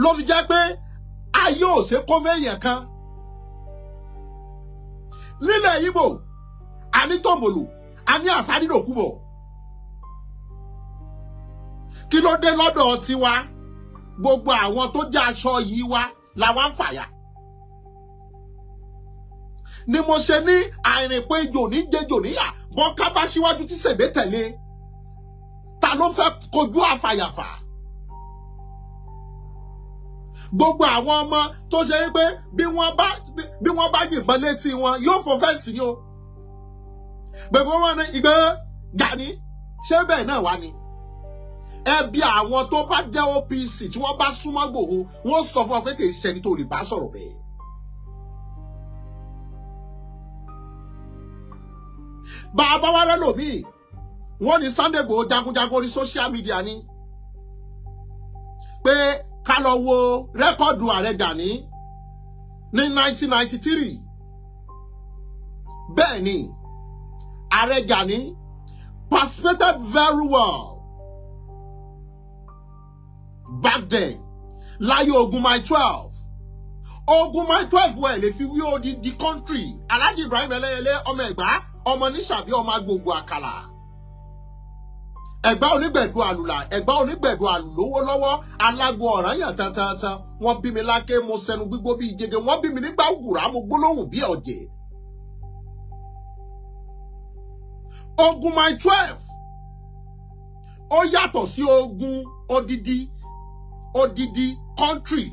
Ló fi jẹ́ pé ayé ò ṣe kó fẹ́yàn kan. Nílẹ̀ Ìgbò, a ní tòǹbòlù, a ní àsárìdòkúbọ̀. Kí ló dé lọ́dọ̀ tiwa? Gbogbo àwọn tó jẹ́ aṣọ yìí wa làwa ń fàyà. Ni mo ṣe ní àìrìnpé ejò ní jẹjò níyà, bọ́ká bá síwájú tí sèbé tẹ̀lé. Ta ló fẹ́ kojú àfàyàfà? Gbogbo àwọn ọmọ tó ṣe wípé bí wọ́n bá yìnbọn létí wọn yóò fọ fẹ́ǹsì ni o. Gbogbo wọn ní Ìgbòho Gani ṣé bẹ́ẹ̀ náà wá ni. Ẹbí àwọn tó bá jẹ́ OPC tí wọ́n bá súnmọ́ Ìgbòho wọ́n sọ fún ọ pé kì í ṣẹni tó lè bá sọ̀rọ̀ bẹ́ẹ̀. Bàbá wa rẹ lòmíì wọ́n ní Sunday Igboho jagunjagun orí social media ni pé ká lọ wo rẹ́kọ̀dù ààrẹ Gani ní 1993. Bẹ́ẹ̀ ni ààrẹ Gani participated very well back then láyé ogun Mile 12. Ogun Mile 12 wẹ̀ lè fi wí odidi country. Alhaji Ibrahim Ẹlẹ́yẹlé ọmọ Ẹ̀gbá ọmọ níṣàbí ọmọ agbègbè àkàlà. Ẹ̀gbá onígbẹ̀dù àlùlà, Ẹ̀gbá onígbẹ̀dù àlùlówó lọ́wọ́, alágo ọ̀ranyàn tantantan. Wọ́n bí mi láké, mo sẹnu gbígbó bíi jẹjẹ, wọ́n bí mi nígbà wùrà, mo gbólóhùn bí ọ̀jẹ̀. Ogun Mile 12 ó yàtọ̀ sí ogun odidi country.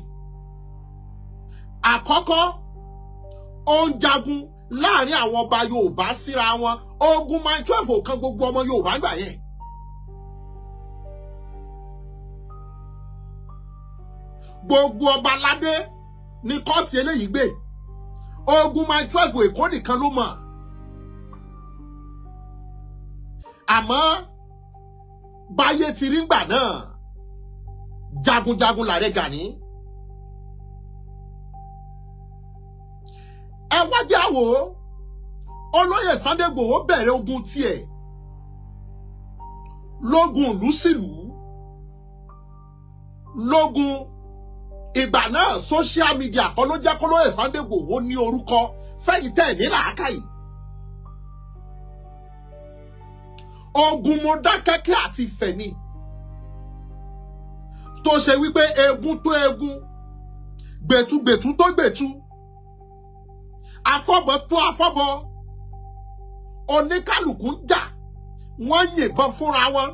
Àkọ́kọ́, ó ń jagun láàrin àwọn ọba Yorùbá síra wọn. Ogun Mile 12 ò kan gbogbo ọmọ Yorùbá gbà yẹn. Gbogbo ọba aládé ní kọ́ọ̀sì eléyìí gbé. Ogun Mile 12 Èkó nìkan ló mọ̀. Àmọ́ báyé ti rí ngbà náà, jagunjagun làrẹ Gani. Ẹ wá jẹ́ àwò, olóyè Sunday Igboho bẹ̀rẹ̀ ogun tiẹ̀ lógun ìlú sílùú, lógun ìgbà náà social media kọ́ ló jẹ́ kólóyè Sunday Igboho ní orúkọ fẹ́yìí tẹ̀ ní làákàyè. Ogun Mọdákẹ́kẹ́ àti Fẹ̀mí tó ṣe wípé egun tó egun Gbẹ̀tugbẹ̀tu tó gbẹ̀tu, afọ́bọ tó afọ́bọ, oníkálukú ń jà, wọ́n yìnbọn fúnra wọn.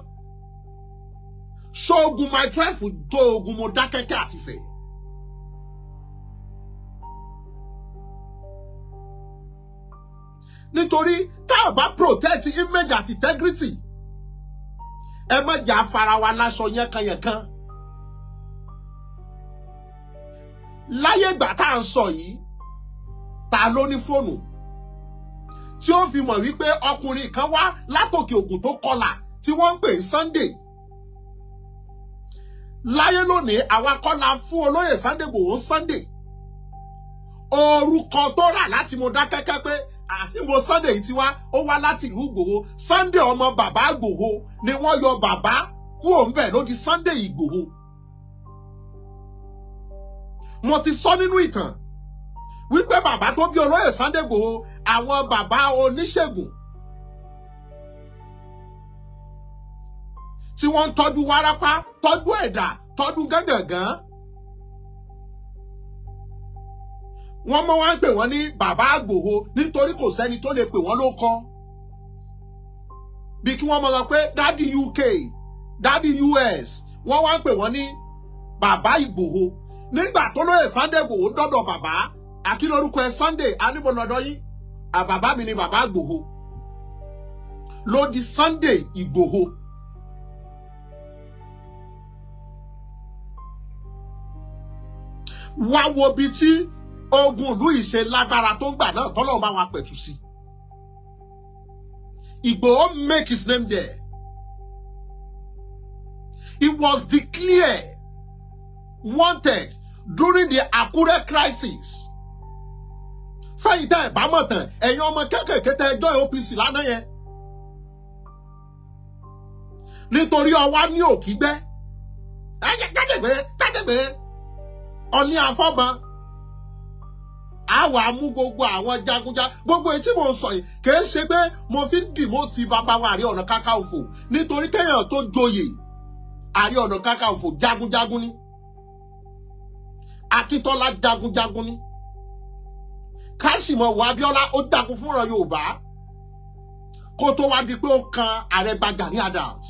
Ṣóògùn my 12 tó ogun Mọdákẹ́kẹ́ àti Ifẹ̀. Nítorí tá a bá protect image àti integrity, ẹ má jà fara wa láṣọ yánkanyànkan. Láyé ìgbà tá à ń sọ yìí, ta ló ní fóònù tí ó fi mọ̀ wípé ọkùnrin kan wá látòkè ògùn tó kọlà tí wọ́n ń pè Sunday? Láyé lónìí, àwa kọ́ la fún olóyè Sunday Igboho Sunday. Orúkọ tó rà láti Mọdákẹ́kẹ́ pé níbo Sunday yìí ti wá, ó wá láti ìlú Ìgbòho. Sunday ọmọ bàbá Ìgbòho ni wọ́n yọ bàbá kúrò ńbẹ̀ ló di Sunday Ìgbòho. Mo ti sọ nínú ìtàn wípé bàbá tó bí olóyè Sunday Ìgbòho, àwọn bàbá oníṣègùn tí wọ́n ń tọ́jú wárápá, tọ́jú ẹ̀dà, tọ́jú gángangan, wọ́n mọ́ wá ń pè wọ́n ní bàbá Ìgbòho nítorí kò sẹ́ni tó lè pè wọ́n ló kọ́. Bí kí wọ́n mọ̀ sọ pé dádì UK, dádì US, wọ́n wá ń pè wọ́n ní bàbá Ìgbòho. Nígbà tó lóye Sunday Ìgbòho dọ́dọ̀ bàbá, àkí lórúkọ ẹ Sunday aníbọ̀nàdọ́ yín, àbàbá mi ni bàbá Ìgbòho, ló di Sunday Ìgbòho. Wá wo bí tí ogun ìlú ìṣe lágbára tó ń gbà náà tọ́lọ́run bá wa pẹ̀tù sí. Ìgbòho make his name there. He was declared wanted during the Akure crisis. Fẹ́yìn tẹ́ ẹ̀ bá mọ̀ tán, ẹ̀yin ọmọ kéékèèké tẹ́ ẹjọ́ OPC lánàá yẹn. Nítorí ọwá ní òkígbẹ́. Jájẹ̀gbẹ́ jájẹ̀gbẹ́ ọní afọ́bọn. A wà mú gbogbo àwọn jagunjagun, gbogbo etí mo sọ yìí kìí ṣe pé mo fi ń dìmọ́ ti bàbá wa Ààrẹ Ọ̀nà Kakanfò, nítorí kéèyàn tó joyè Ààrẹ Ọ̀nà Kakanfò jagunjagun ni. Akíntọ́lá jagunjagun ni. Káṣímọ̀wò Abíọ́lá ó jagun fúnra Yorùbá kó tó wá di pé ó kan Ààrẹ Gani Adams.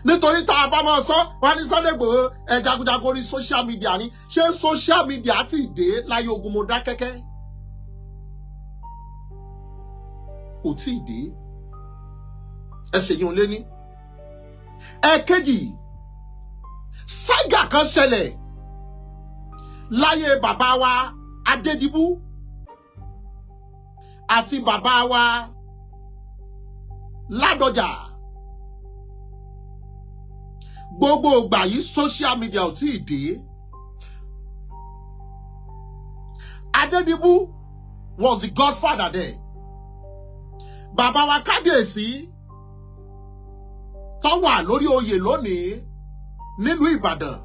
Nítorí tá a bá máa sọ wọn ní Sunday Igboho ẹ jagunjagun orí social media ni. Ṣé social media ti dé láyé ogun Mọdákẹ́kẹ́? Kò tí ì dé. Ẹ ṣèyí òun lé ní. Ẹ̀kejì, sága kan ṣẹlẹ̀ láyé bàbá wa Adédìbú àti bàbá wa Ládọjà. Gbogbo ìgbà yìí social media ò tí ì dé. Adédìbú was the godfather there. Bàbá wa kábíyèsí tó wà lórí oyè lónìí nílùú Ìbàdàn,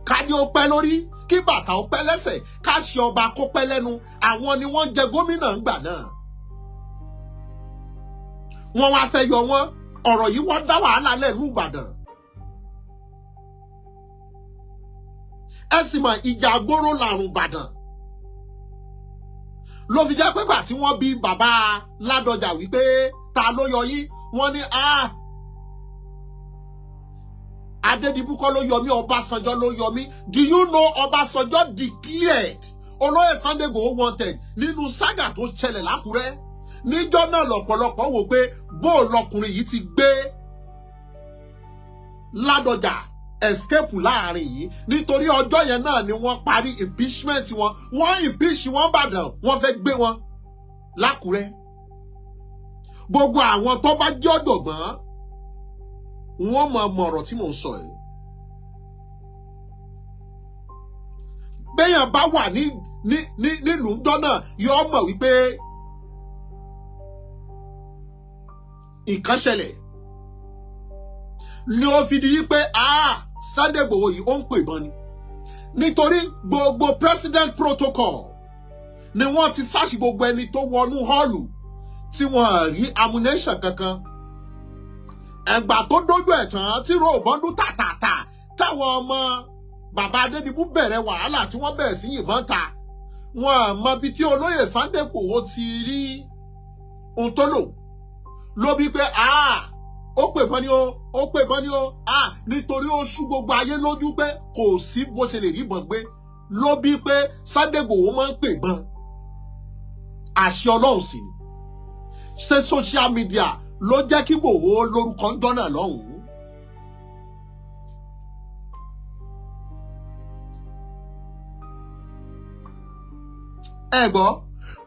ká ní ó pẹ́ lórí, kí bàtà ó pẹ́ lẹ́sẹ̀, ká ṣe ọba kó pẹ́ lẹ́nu, àwọn ni wọ́n jẹ gómìnà ńgbà náà. Wọ́n wá fẹ́ yọ wọ́n, ọ̀rọ̀ yìí wọ́n dá wàhálà lẹ́nu Ìbàdàn. Ẹ sì mọ̀ ìjà gbóró làrùn Ìbàdàn. Ló fi jẹ́ pé gbà tí wọ́n bí bàbá Ládọjà wípé ta ló yọ yín, wọ́n ní Adédìbú kọ́ ló yọ mí, Ọbásanjọ́ ló yọ mí. Do you know Ọbásanjọ́ declared olóyè Sunday Igboho wanted nínú saga tó ṣẹlẹ̀ l'Ákúrẹ́? Níjọ́ náà lọ́pọ̀lọpọ̀ wò pé bó lọkùnrin yìí ti gbé Ládọjà escape láàrin yìí, nítorí ọjọ́ yẹn náà ni wọ́n parí impeachment wọn. Wọ́n impeach wọn Ìbàdàn, wọ́n fẹ́ gbé wọn l'Ákúrẹ́. Gbogbo àwọn tó bá jẹ́ ọ̀jọ̀gbọ́n wọ́n mọ̀ ọ̀rọ̀ tí mò ń sọ yìí. Béèyàn bá wà nílùú dọ́nà yóò mọ̀ wípé nǹkan ṣẹlẹ̀. Ni ó fi di wípé Sunday Igboho yìí ó ń pè ìbọn ni. Nítorí gbogbo president protocol ni wọ́n ti sáàṣì gbogbo ẹni tó wọnú họ́ọ̀lù tí wọ́n rí ammunition kankan. Ẹ̀gbà tó dójú ẹ̀ tán tí ròbọ́ndún tàtàtà táwọn ọmọ bàbá Adédìbú bẹ̀rẹ̀ wàhálà tí wọ́n bẹ̀rẹ̀ sí yìnbọn ta, wọn mọ ibi tí olóyè Sunday Igboho ti rí ohun tó lò ló bí pé ó pè bọ́n ní ó pè bọ́n ní ó nítorí ó sú gbogbo ayé lójú pé kò sí bó ṣe lè rí ìbọn gbé, ló bí pé Sunday Igboho máa ń pè bọ́n. Àṣẹ Ọlọ́run sì ni. Ṣé social media ló jẹ́ kí Igboho lórúkọ ń dọ́nà lọ́hùn-ún? Ẹ gbọ́,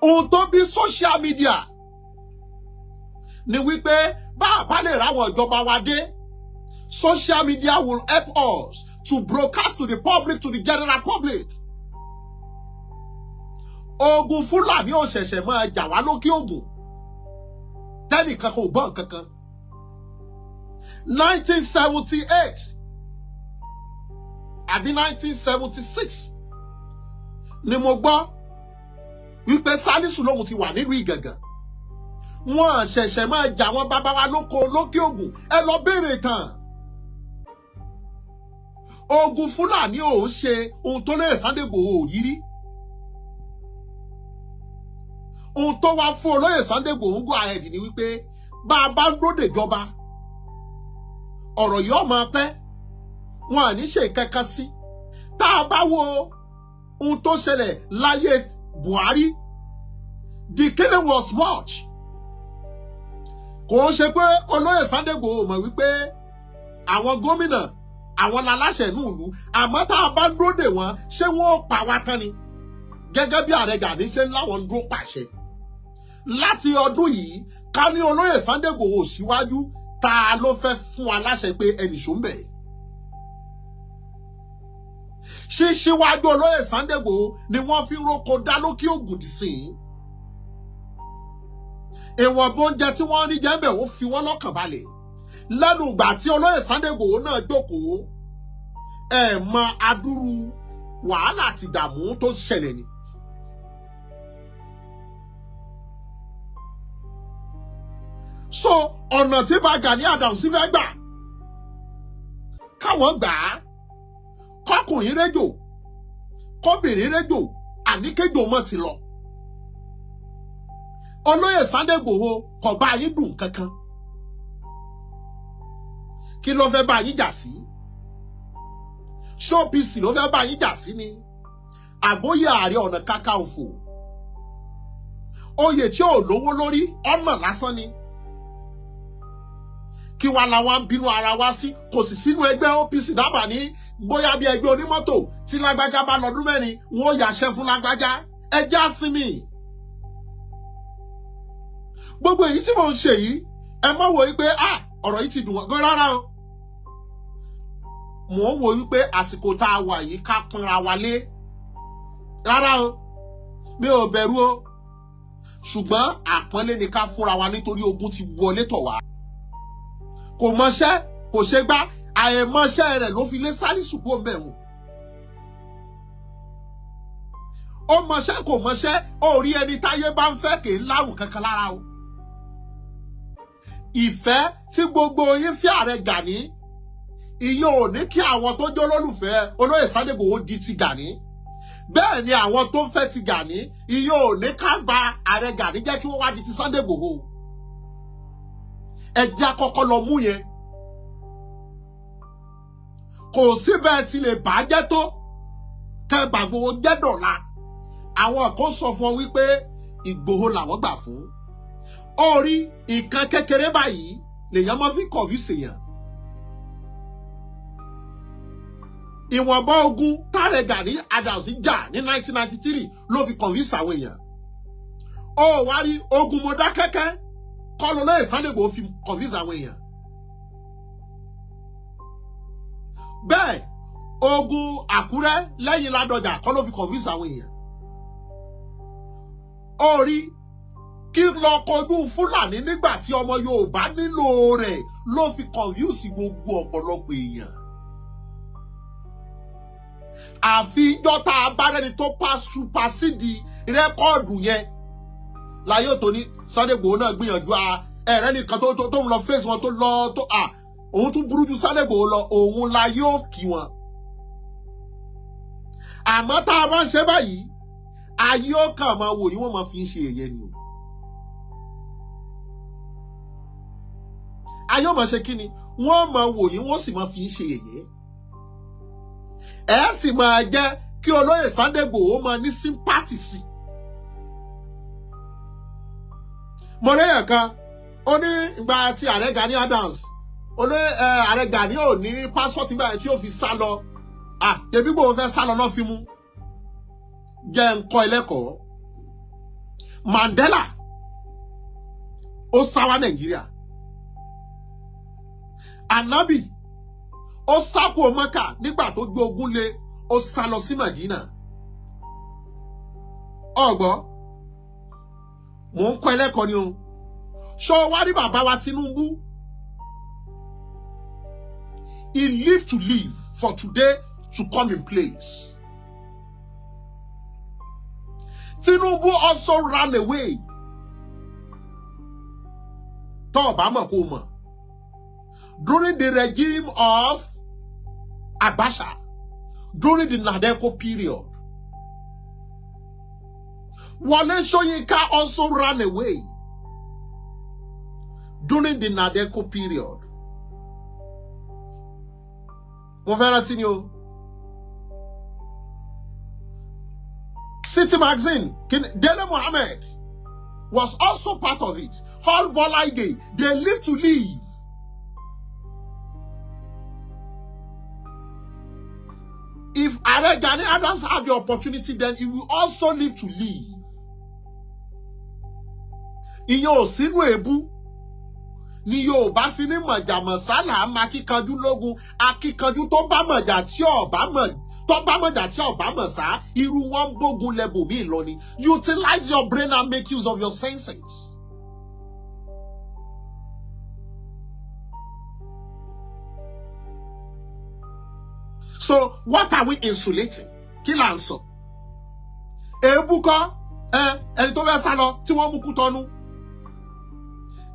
ohun tó bí social media ni wípé bá a bá lè ráwọn ìjọba wa dé, social media will help us to broadcast to the public, to the general public. Ogun Fúlàní ò ṣẹ̀ṣẹ̀ máa jà wá lókè Ògùn, tẹ́nìkan kò gbọ́ nǹkankan. 1978 àbí 1976 ni mo gbọ́ wípé Sálísù lòun ti wà nílùú Ìgàngàn. Wọ́n ṣẹ̀ṣẹ̀ máa jà wọ́n bàbá wa lóko lókè Ògùn, ẹ lọ béèrè tán. Ogun Fúlàní ò ń ṣe ohun tó lè Sunday Igboho ò yí rí. Ohun tó wá fún olóyè Sunday Igboho ń go ahead ni wípé bá a bá lóde ìjọba, ọ̀rọ̀ yìí ó máa pẹ́, wọn à ní ṣe kankan sí. Tá a bá wo ohun tó ṣẹlẹ̀ láyé Buhari, the killing was much. Kò ń ṣe pé olóyè Sunday Igboho mọ̀ wípé àwọn gómìnà àwọn aláṣẹ inú ìlú, àmọ́ tá a bá dúró dè wọ́n, ṣé wọ́n ó pa wá tán ni? Gẹ́gẹ́ bí ààrẹ Gani ṣe ń láwọn dúró pàṣẹ láti ọdún yìí, ká ní olóyè Sunday Igboho síwájú, ta ló fẹ́ fún wa láṣẹ pé ẹnì ṣó ń bẹ̀? Ṣíṣíwájú olóyè Sunday Igboho ni wọ́n fi roko dá lókè Ògùn dì sí. Ìwọ̀nba oúnjẹ tí wọ́n rí jẹ ń bẹ̀ ó fi wọ́n lọ́kàn balẹ̀. Lẹ́nu ìgbà tí olóyè Sunday Igboho náà jókòó, ẹ̀ mọ adúrú wàhálà àti ìdààmú tó ṣẹlẹ̀ ni. So ọ̀nà tí bá Gani Adams fẹ́ gbà káwọn gbà á, kọkùnrin réjò kọbìnrin réjò, àníkéjò mọ́ ti lọ. Olóyè Sunday Igboho kò bá yín dùn kankan. Kí ló fẹ́ bá yín jà sí? Ṣé OPC ló fẹ́ bá yín jà sí ni? Àbóyè Ààrẹ Ọ̀nà Kakanfò, oyè tí ò lówó lórí, ọ̀nà lásán ni. Kí wàá làwọn ń bínú ara wa sí? Kò sì sínú ẹgbẹ́ OPC dábàá ní bóyá bí ẹgbẹ́ onímọ́tò tí lágbájá bá lọ́dún mẹ́rin wọn ò yàṣẹ fún lágbájá. Ẹjẹ́ àsinmi. Gbogbo èyí tí mò ń ṣe yìí, ẹ má wò wípé ọ̀rọ̀ yìí ti dùn wọ́n gan rárá o. Mò ń wò wípé àsìkò tá a wà yìí ká pínra wa lé. Rárá o, mi ò bẹ̀rù o. Ṣùgbọ́n àpọ́nlé ni ká fúnra wa nítorí ogun ti wọlé tọ̀ wá. Kò mọṣẹ́, kò ṣe gbá, àìmọṣẹ́ rẹ̀ ló fi lé Sálísù kó mẹ́wọ̀n. Ó mọṣẹ́ kò mọṣẹ́, ó rí ẹni táyé bá ń fẹ́ kì í lárùn kankan lára o. Ìfẹ́ tí gbogbo yín fẹ́ ààrẹ Gani, ìyẹn ò ní kí àwọn tó jẹ́ olólùfẹ́ olóyè Sunday Igboho di ti Gani. Bẹ́ẹ̀ ni àwọn tó fẹ́ ti Gani, ìyẹn ò ní ká gba ààrẹ Gani jẹ́ kí wọ́n wá di ti Sunday Igboho. Ẹ jẹ́ àkọ́kọ́ lọ mú yẹn. Kò sí bẹ́ẹ̀ tí lè bàjẹ́ tó kẹ́ bàgbọ́ jẹ́ dọ̀la. Àwọn kan sọ fún ọ wípé Ìgbòho làwọn gbà fún. Ó rí nǹkan kékeré báyìí lèèyàn máa fi kọ̀wé sèèyàn. Ìwọ̀nba ogun tààrẹ Gani Adams jà ní 1993 ló fi kọ̀wé sàwọn èèyàn. Ó wá rí ogun Mọdákẹ́kẹ́ kọ́ ló lóye Sunday Igboho fi kọ̀wé sàwọn èèyàn. Bẹ́ẹ̀ ogun Àkúrẹ́ lẹ́yìn Ládọjà kọ́ ló fi kọ̀wé sàwọn èèyàn. Ó rí kí lọ kọjú Fúlàní nígbà tí ọmọ Yorùbá nílò rẹ̀ ló fi confuse gbogbo ọ̀pọ̀lọpọ̀ èèyàn. Àfi ijọ́ tá a bá rẹ́ni tó pa supasídi rẹ́kọ́ọ̀dù yẹn láyé tó ní Sunday Igboho náà gbìyànjú ẹ̀rẹ́ nìkan tó ń lọ fèsì wọn tó lọ tó òun tún burú ju Sunday Igboho lọ, òun la yóò kí wọn. Àmọ́ tá a bá ń ṣe báyìí, ayé ó kàn máa wò yín, wọ́n máa fi ń ṣe ẹ̀yẹ ni o. Ayé ó máa ṣe kí ni? Wọ́n máa wò yín, wọ́n sì máa fi ń ṣe ẹ̀yẹ. Ẹ sì máa jẹ́ kí olóyè Sunday Igboho máa ní sympathy sí. Mo léèyàn kan, ó ní ìgbà tí ààrẹ Gani Adams, olóyè ààrẹ Gani ò ní passport nígbà tí ó fi sá lọ. Tẹ̀bí Igboho fẹ́ sá lọ náà fi mú. Jẹ́ ń kọ́ ẹlẹ́kọ̀ọ́. Mandela ó sá wá Nàìjíríà. Ànábì ó sá kúrò Mẹ́kà nígbà tó gbé ogun lé, ó sá lọ sí Màdínà. Ọ̀gbọ́, mò ń kọ́ ẹlẹ́kọ̀ọ́ ni o. Ṣọ wá rí bàbá wa Tinubu? He live to live for today to come in place. Tinubu also ran away. Tó o bá mọ̀ kó o mọ̀. During the regime of Abacha, during the Nadeko period, Wale Soyinka also ran away during the Nadeko period. Mo fẹ́ rántí ni o. City Magazine, Dele Mohammed was also part of it. All Bola Ige, they live to live. If Ààrẹ Gani Adams have the opportunity, then he will also live to live. Ìyẹn ò sínú èébú ni Yorùbá fi ní mọ̀jàmọ̀sálà máa kíkanjú lógun. Akíkanjú tó bá mọ̀jà tí ọ̀bá mọ̀, tó bá mọ̀jà tí ọ̀bá mọ̀ sá, irú wọn ń gbógun lẹ́bùnmí lọ ni. Utilize your brain and make use of your senses. So what are we insulating? Kí là ń sọ? Èébú kọ́ ẹni tó fẹ́ sá lọ tí wọ́n mú kú tọ́nu.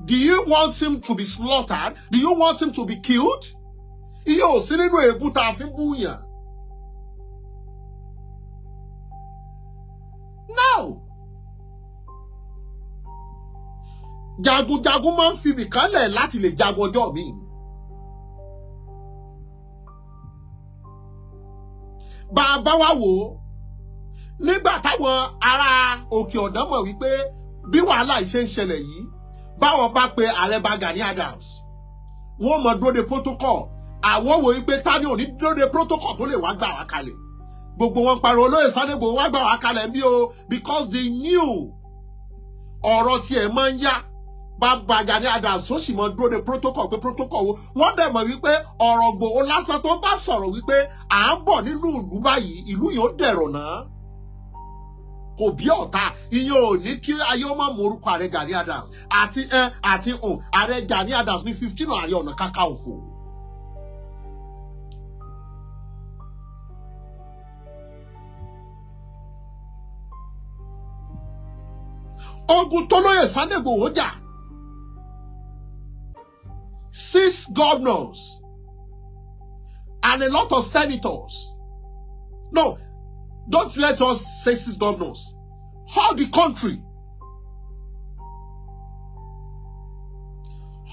Do you want him to be slaughtered? Do you want him to be killed? Iye ò sí nínú èébú tá a fi ń búyàn. No. Jagunjagun máa ń fi ibìkan lẹ̀ láti lè jagun ọjọ́ mi. Bàbá wa wò ó, nígbà táwọn ará òkè ọ̀dán mọ̀ wípé bí wàhálà yìí ṣe ń ṣẹlẹ̀ yìí, báwọn bá pe ààrẹ bá Gani Adams, wọ́n mọ̀ dúró de protocol. Àwọn wò wípé ta ni ò ní dúró de protocol tó lè wá gbà wá kalẹ̀. Gbogbo wọn pariwo olóyè Sunday Igboho wá gbà wá kalẹ̀ bí o, because they knew ọ̀rọ̀ tiẹ̀ máa ń yá. Bàbá Gani Adams ó sì mọ dúró de protocol pé protocol wo. Wọ́n dẹ̀ mọ̀ wípé ọ̀rọ̀ Ìgbòho lásán tó bá sọ̀rọ̀ wípé à ń bọ̀ nínú ìlú báyìí, ìlú yóò dẹ̀rọ̀ náà. Kò bí ọ̀tá, ìyẹn ò ní kí ayé ó má mọ orúkọ ààrẹ Gani Adams àti ẹ àti hàn. Ààrẹ Gani Adams ní 15 Ààrẹ Ọ̀nà Kakanfò. Ogun tó lóye Sunday Igboho jà, 6 governors and a lot of senators. No, don't let us say 6 governors. All the country,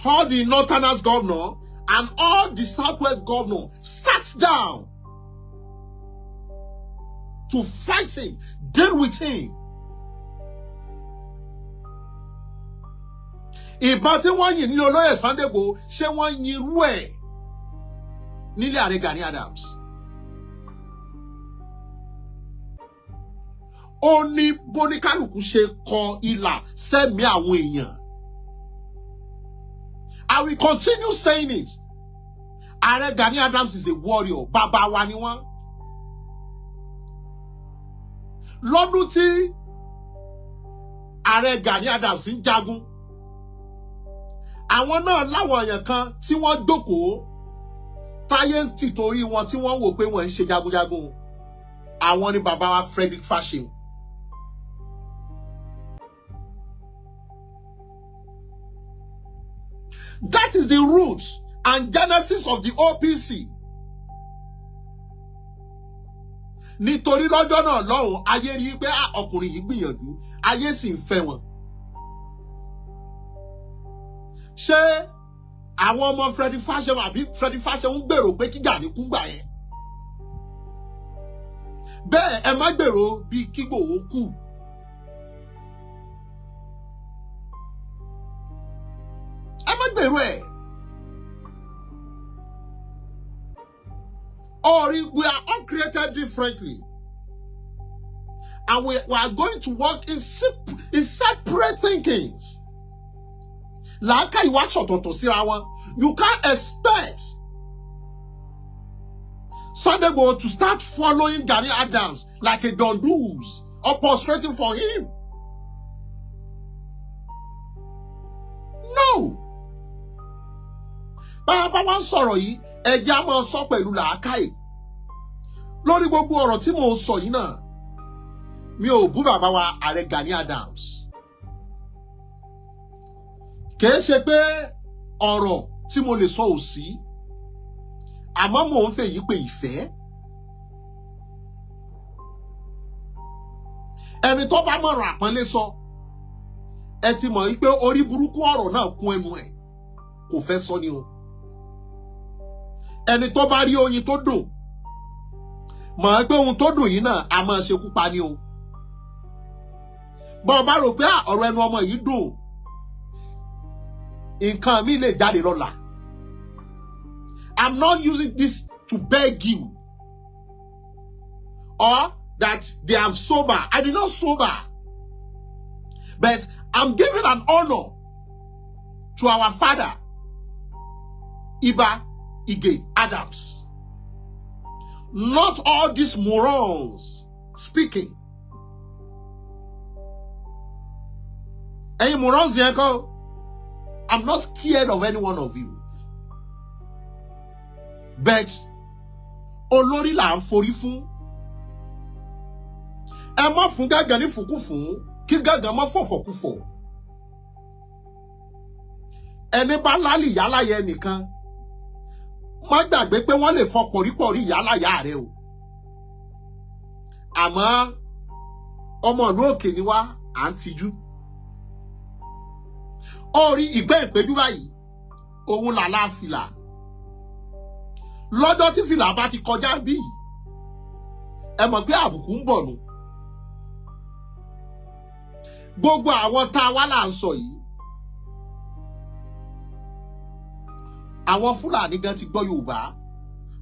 all the northerners governor and all the southwest governor sat down to fight him, deal with him. Ìbọn tí wọ́n yìn nílé olóyè Sunday Igboho, ṣé wọ́n yin irú ẹ̀ nílé ààrẹ Gani Adams? Ó ní bóníkálùkù ṣe kọ ìlà sẹ́mi àwọn èèyàn. I will continue saying it. Ààrẹ Gani Adams is a warrior. Bàbá wa ni wọ́n. Lọ́dún tí ààrẹ Gani Adams ń jagun, àwọn náà láwọn èèyàn kan tí wọ́n jókòó táyé ń tìtorí wọn tí wọ́n wò pé wọ́n ń ṣe jagunjagun. Àwọn ni bàbá wa Frederick Fasehun. That is the root and genesis of the OPC. Nítorí lọ́jọ́ náà lọ́hùn ayé rí pé ọkùnrin yìí gbìyànjú, ayé sì ń fẹ́ wọn. Ṣé àwọn ọmọ Freddy Fasehun àbí Freddy Fasehun ń gbèrò pé kí Gani kú gbà yẹn? Bẹ́ẹ̀ ẹ má gbèrò bíi kí Ìgbòho kú. Ẹ má gbèrò ẹ̀. Or we are all created differently, and we are going to work in separate thinkings. Làákà ìwà ṣọ̀tọ̀tọ̀ síra wọn. You can't expect Sunday Igboho to start following Gani Adams like a dondoos or prostrating for him. No. Bàbá wa ń sọ̀rọ̀ yìí, ẹja máa sọ pẹ̀lú làákàyè. Lórí gbogbo ọ̀rọ̀ tí mò ń sọ yìí náà, mi ò bú bàbá wa Ààrẹ Gani Adams. Kìí ṣe pé ọ̀rọ̀ tí mo lè sọ ò sí, àmọ́ mò ń fèyí pé ìfẹ́. Ẹni tó bá mọ̀rọ̀ àpọ́nlé sọ, ẹ ti mọ̀ wípé orí burúkú ọ̀rọ̀ náà kún ẹnu ẹ̀, kò fẹ́ sọ ni o. Ẹni tó bá rí oyin tó dùn, mọ̀ pé ohun tó dùn yìí náà a máa ṣekú pa ni o. Bọ́n bá rò pé ọ̀rọ̀ ẹnu ọmọ yìí dùn, nǹkan mi lè jáde lọ́la. I'm not using this to beg you or that they are sober. I did not sober, but I'm giving an honor to our father, Iba Ige Adams. Not all these morons speaking. Hey, morons, I'm not scared of any one of you. But olórí là ń forí fún. Ẹ má fún gángan ní fùkúfùn, kí gángan má fọ̀fọ̀kúfọ̀. Ẹni bá lálì yálàyẹ nìkan, má gbàgbé pé wọ́n lè fọ pọ̀rípọ̀rí yálàyà rẹ o. Àmọ́ ọmọ ìlú òkè ni wá, à ń tijú. Ó rí ìgbẹ́ ìpéjú báyìí, òun làlá fìlà. Lọ́jọ́ tí fìlà bá ti kọjá bí, ẹ mọ̀ pé àbùkù ń bọ̀ nù. Gbogbo àwọn tá a wá là ń sọ yìí, àwọn Fúlàní gan ti gbọ́ Yorùbá,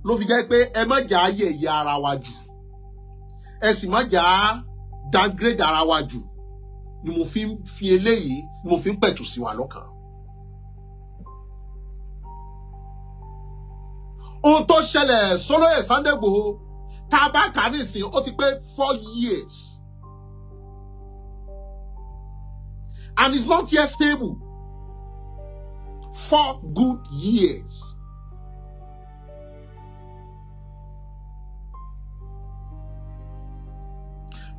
ló fi jẹ́ pé ẹ má jà á yẹ̀yẹ́ ara wa jù, ẹ sì má jà á downgrade ara wa jù, ni mo fi ń fi eléyìí, ni mo fi ń pẹ̀tù sí wa lọ́kàn. Ohun tó ṣẹlẹ̀ sólóyè Sunday Igboho, tá a bá kà á nísìn, ó ti pé 4 years and it's not yet stable. 4 good years.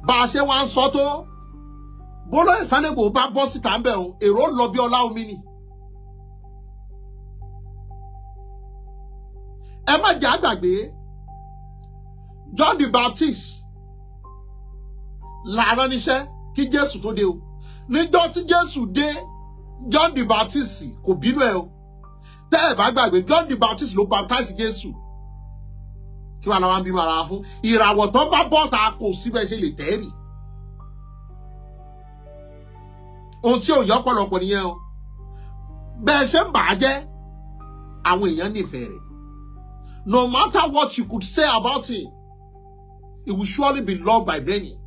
Bá a ṣe wá ń sọ tó, bólóyè Sunday Igboho bá bọ́ síta ń bẹ̀ ọ́n, èrò lọ bí ọlá omi ni. Ẹ má jẹ́ àgbàgbé John the Baptist làárọ̀ níṣẹ́ kí Jésù tó dé o. Níjọ́ tí Jésù dé, John the Baptist kò bínú ẹ o. Tẹ́ ẹ bá gbàgbé, John the Baptist ló baptize Jésù. Kí wàá làwọn bímọ ara fún? Ìràwọ̀ tó bá bọ́ta kò síbẹ̀ ṣe lè tẹ́rì. Ohun tí ò yọ ọ̀pọ̀lọpọ̀ nìyẹn o. Bẹ́ẹ̀ ṣe ń bà á jẹ́, àwọn èèyàn nífẹ̀ẹ́ rẹ̀. No matter what you could say about him, he will surely be loved by many.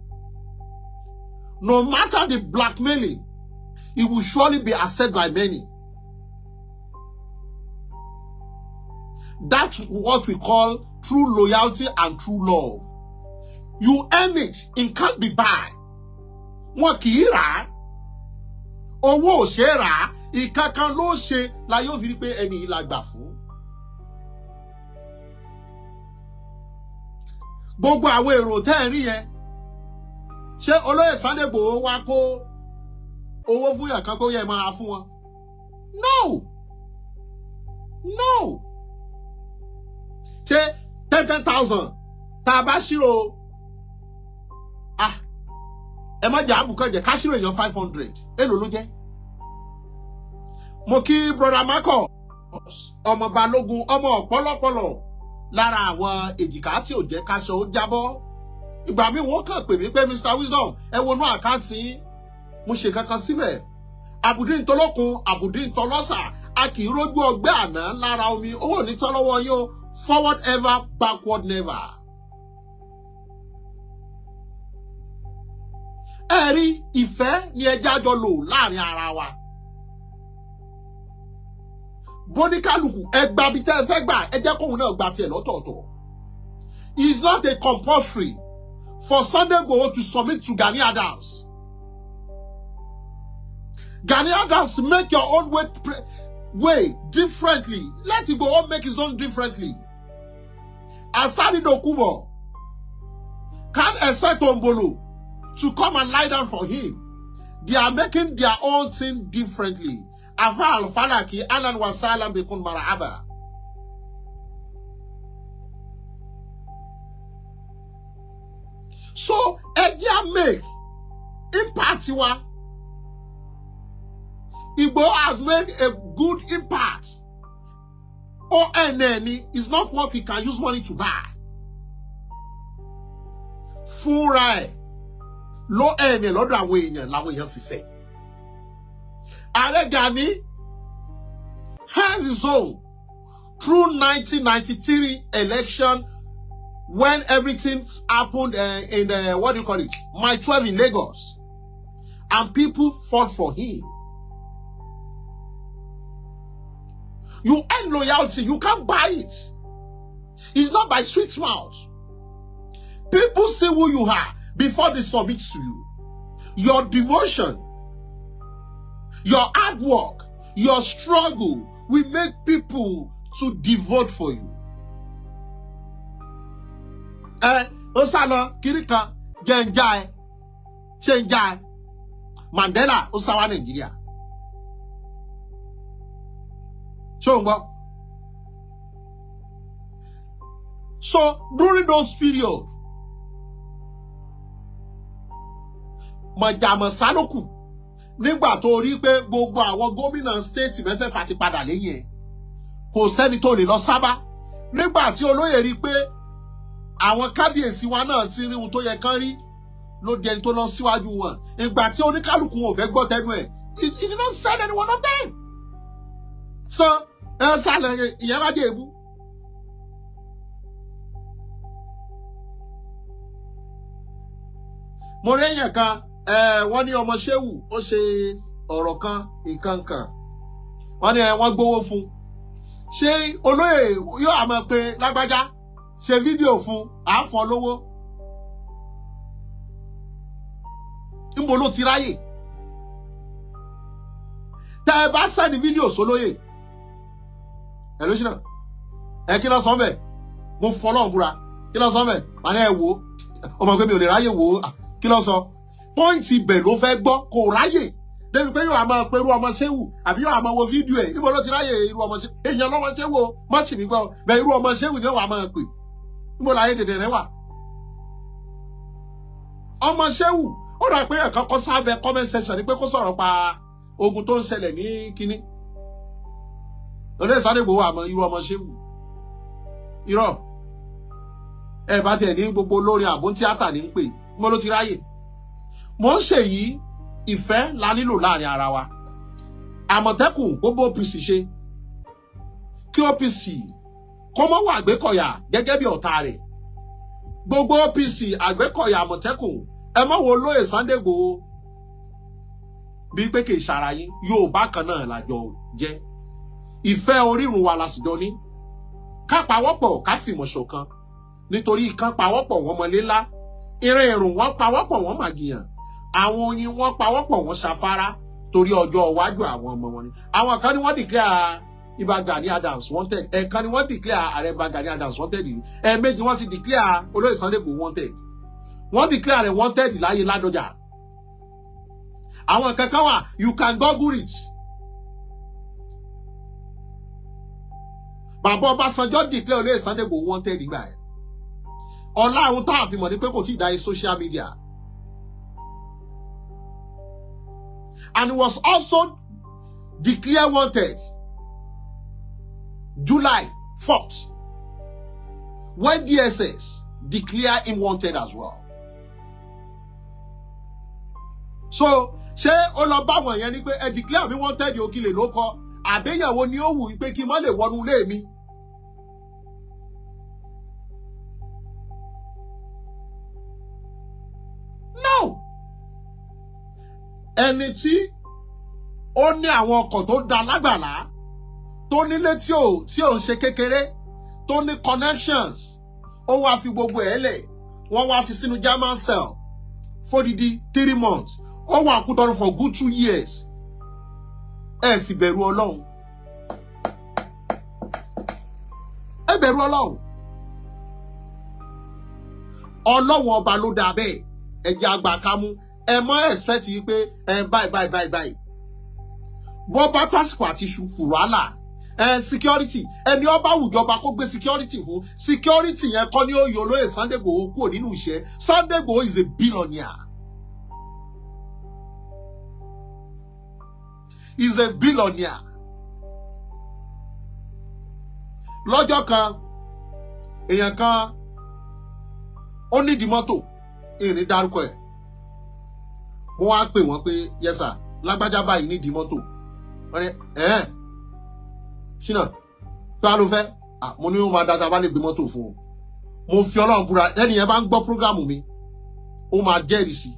No matter the blackmailing, he will surely be accepted by many. That's what we call true loyalty and true love. You earn it, it can't be buy. Wọn kì í rà á, owó ò ṣe é rà á, ìkankan ló ṣe la yóò fi rí pé ẹni yìí la gbà fún. Gbogbo àwọn èrò tẹ́ ẹ̀ rí yẹn, ṣé olóyè Sunday Igboho wá kó owó fún yàn kan kó yẹ máa fún wọn? No, no. Ṣé 10,000 tá a bá ṣírò Ẹ má jẹ́ àbùkànjẹ́ káṣírò èèyàn 500 èlò ló jẹ́. Mo kí brother Marcus ọmọ Balógun ọmọ ọ̀pọ̀lọpọ̀lọ̀ lára àwọn èjìká tí ò jẹ́ káṣọ ó jábọ́. Ìgbà míì wọ́n kàn pè mí pé Mr Wisdom ẹ wọnú àkáǹtì yín, mo ṣe kankan síbẹ̀. Àbùdí ntọ́lọ́kun àbùdí ntọ́lọ́sà, a kì í rójú ọgbẹ́ àná lára omi, owó ò ní tán lọ́wọ́ yín o. Forward ever, backward never. Ẹ rí ìfẹ́ ni ẹja jọ lò láàrin ara wa. Bóníkálùkù ẹ gba bí tẹ́ ẹ fẹ́ gbà, ẹ jẹ́ kóun náà gba tiẹ̀ lọ́tọ̀ọ̀tọ̀. It's not a compulsory for Sunday Igboho to submit to Gani Adams. Gani Adams, make your own way differently. Let Igboho make his own differently. Asari Dokubo can't expect Ombolo to come and lie down for him. They are making their own thing differently. Afa al-Falaki, alan wa salam bikun marahaba. So, Egia make impact wa. Igboho has made a good impact. ONN is not what we can use money to buy. Fúnra ẹ̀ ló ẹni lọ́dọ̀ àwọn èèyàn làwọn èèyàn fi fẹ́. Ààrẹ Gani has his own through 1993 election when everything happened in the, what do you call it, Mile 12 in Lagos, and people fought for him. You earn loyalty, you can't buy it. It's not by sweet mouth. People see who you are before they submit to you. Your devotion, your hard work, your struggle will make people to devote for you. Ó sá lọ kiri kan jẹ́ ń já ẹ, ṣe ń já ẹ. Mandela ó sá wá Nàìjíríà. Ṣé o ń gbọ́? So during those period, mọ̀jàmọ̀sá ló kù nígbà tó rí pé gbogbo àwọn gómìnà stéètì mẹ́fẹ̀ẹ̀fà ti padà lẹ́yìn ẹ̀, kò sẹ́ni tó lè lọ sábà. Nígbà tí olóyè rí pé àwọn kábíyèsí wa náà ti rí ohun tó yẹ kán rí, ló di ẹni tó lọ síwájú wọn. Ìgbà tí oníkálukú wọn ò fẹ́ gbọ́ tẹnu ẹ̀, he did not send any one of them. So ẹ sálẹ̀ ìyẹn bá dé ebú. Mo rí èèyàn kan, wọ́n ní ọmọ Ṣéwù ó ṣe ọ̀rọ̀ kan ìkankan, wọ́n ní wọ́n gbowó fún. Ṣé olóyè yóò àmọ́ pé lágbájá ṣe fídíò fún àáfọ̀ lówó? Níbo ló ti ráyè? Tẹ́ ẹ bá sẹ́ni fídíò sólóyè ẹ ló ṣìnà ẹ kí lọ sọ bẹ́ẹ̀, mo fọlọ́ búra, kí lọ sọ bẹ́ẹ̀, màá ní ẹ wò ó, ọmọ pé mi ò lè ráyè wò ó, kí lọ sọ? Pọ́ǹtì ibẹ̀ ló fẹ́ gbọ́, kò ráyè débi pé yóò máa pe irú ọmọ Ṣéwù àbí yóò máa wo fídíò ẹ̀. Níbo ló ti ráyè irú ọmọ Ṣéwù? Èèyàn lọ́mọ Ṣéwù o, má sì mí gbọ́ bẹ́ẹ̀, irú ọmọ Ṣéwù ni yóò máa pè. Níbo láyé dèdè rẹ wà? Ọmọ Ṣéwù ó dà pé ẹ̀kan kọ́ sábẹ́ comment section ni pé kó sọ̀rọ̀ pa ogun tó ń ṣẹlẹ̀ ní kínní. Olóyè Sunday Igboho àmọ́ irú ọmọ Ṣéwù irọ́ ẹ bá tiẹ̀ ní gbogbo olórin àbó tíátà ní ń pè, mo ló ti ráyè. Mo ń ṣe yìí, ìfẹ́ la nílò láàrin ara wa. Àmọ̀tẹ́kùn kó bó OPC ṣe, kí OPC kó mọ́ wà Àgbékọ̀yà gẹ́gẹ́ bí ọ̀tá rẹ̀. Gbogbo OPC, Àgbékọ̀yà, Àmọ̀tẹ́kùn, ẹ mọ̀ wo olóyè Sunday Igboho bí pé kì í ṣara yín, Yorùbá kan náà làjọ jẹ́. Ìfẹ́ orírun wa la sì jọ ní. Ká pawọ́pọ̀ ká fìmọ̀ ṣọ̀kan, nítorí ìkan pawọ́pọ̀ wọn mọ̀lé ńlá, ìrìn ìrùn wọn pawọ́pọ̀ wọn màgìyàn, àwọn oyin wọn pawọ́pọ̀ wọn ṣafárá torí ọjọ́ iwájú àwọn ọmọ wọn ni. Àwọn kan ní wọ́n declare Ìbà Gani Adams wanted, ẹ̀ẹ̀kan ni wọ́n declare ààrẹ Ìbà Gani Adams wanted yìí, ẹ̀ẹ̀mejì wọ́n ti declare olóyè Sunday Igboho wanted, wọ́n declare rẹ̀ wanted láyé Ládọjà. Àwọn kankan wà, you can google it. Bàbá Ọbásanjọ́ declare olóyè Sunday Igboho wanted nígbà yẹn. Ọlá àwọn tá a fi mọ̀ ni pé kò tí ì dáyé social media. And he was also declared wanted July 4th, when DSS declared him wanted as well. So, ṣé ó lọ bá wọn yẹn ni pé ẹ declare mi wanted o kí lè ló kọ àbẹ́yẹ̀wò ni ó wù pé kí n má lè wọnú ilé mi. No! Ẹni tí ó ní àwọn ọkọ̀ tó da lágbàlá, tó nílé tí ò ń ṣe kékeré, tó ní connections, ó wá fi gbogbo ẹ̀ lẹ̀, wọ́n wá fi sínú German cell fódìdí 3 months, ó wà Kútọ́nù for good 2 years. Ẹ sì bẹ̀rù Ọlọ́run. Ẹ bẹ̀rù Ọlọ́run. Ọlọ́run ọba ló dá bẹ́ẹ̀. Ẹ jẹ́ àgbà kámú. Ẹ mọ́ expect yìí pé ẹ báyìí báyìí báyìí báyìí. Bọ́ bá tásìkò àti fùràlà. Ẹ security ẹni ọba àwùjọba kó gbé security fún. Security yẹn kọ́ ni ó yọ olóyè Sunday Igboho kúrò nínú ìṣẹ́. Sunday Igboho is a billionaire. Is a billionaire. Lọ́jọ́ kan, èèyàn kan, ó nídìí mọ́tò, ìrìn dárúkọ ẹ̀. Mo wá pè wọ́n pé, yes sir, lágbájá báyìí nídìí mọ́tò. Wọ́n ní, ẹ̀ẹ́n, Ṣínà, kí wàá ló fẹ́? Mo ní ó máa dáadáa bá lè gbé mọ́tò fún un. Mo fi Ọlọ́run búra, ẹni yẹn bá ń gbọ́ prógrámù mi, ó máa jẹ́rìí sí i.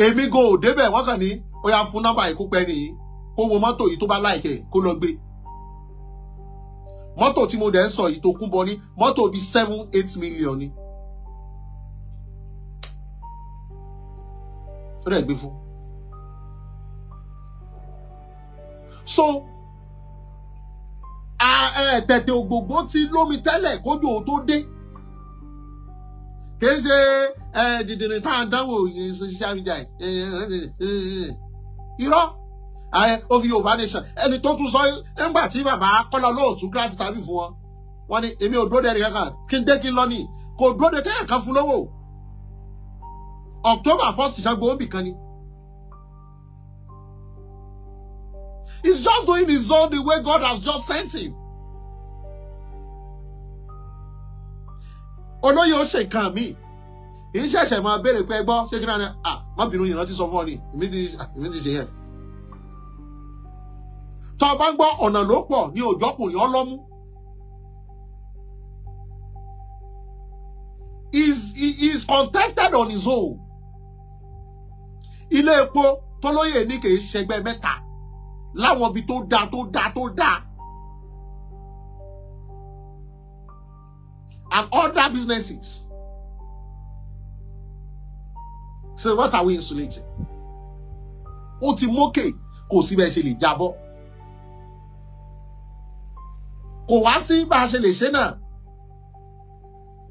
Èmi go ò débẹ̀, wọ́n kàn ní ó yá fún nọ́mbà yìí kó pẹ́ nìyí, kó wo mọ́tò yìí tó bá láìkẹ́ kó lọ gbé. Mọ́tò tí mo dẹ̀ ń sọ yìí tó kún bọ ní mọ́tò bíi 7-8 million ni. Ó dẹ̀ gbé fún. So tẹ̀tẹ̀ ògbògbò ti lómi tẹ́lẹ̀ kójú òun tó dé. Kìí ṣe dìdìrín tá à ń dánwò social media irọ́ ó fi Yorùbá nation ẹni tó tún sọ nígbà tí bàbá Kọ́lá Olóòtú grant tàbí fún wọn wọn ni èmi ò dúró de ẹnì kankan kí n dé kí n lọ ní kò dúró de kéèyàn kan fún lówó October 1st ṣàgbọ́ òbí kan ni. He's just doing his own the way God has just sent him. Olóyè ó ṣe nǹkan mi kì í ṣẹ̀ṣẹ̀ máa béèrè pé gbọ́ ṣé kí náà ni à má bínú ìrántí sọ fún ọ ni èmi ti ṣe yẹn. Tó o bá ń gbọ́ ọ̀nà ló pọ̀ ní òjọ́kùnrin ọlọ́mú. He is contented on his own. Ilé epo tólóyè ní kì í ṣẹgbẹ́ mẹ́ta láwọn ibi tó dáa tó dáa tó dáa. And other businesses. So what are we insulating? Ó ti mókè kò sí bẹ́ẹ̀ ṣe lè jábọ́. Kò wá sí bá a ṣe lè ṣe náà.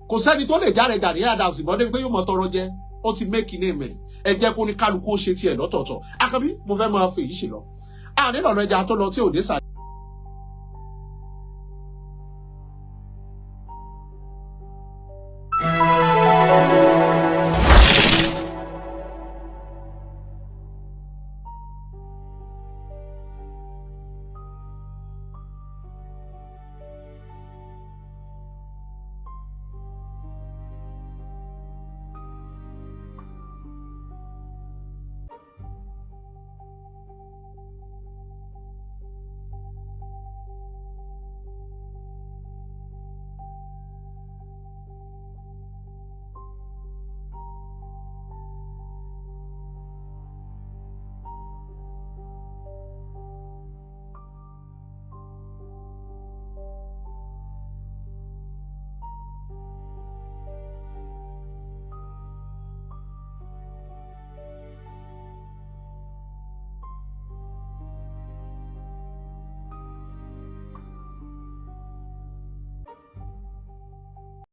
Kò sẹ́ni tó lè jáde Gani Adams ìbọn débi pé yóò mọ tọrọ jẹ. Ó ti make name ẹ̀. Ẹ jẹ́ kó ní kálukú ó ṣe tiẹ̀ lọ́tọ̀ọ̀tọ̀. Àkànbí mo fẹ́ máa fèyí ṣe lọ. Àní lọ́nà ẹja tó lọ tí ò dé sàlẹ̀.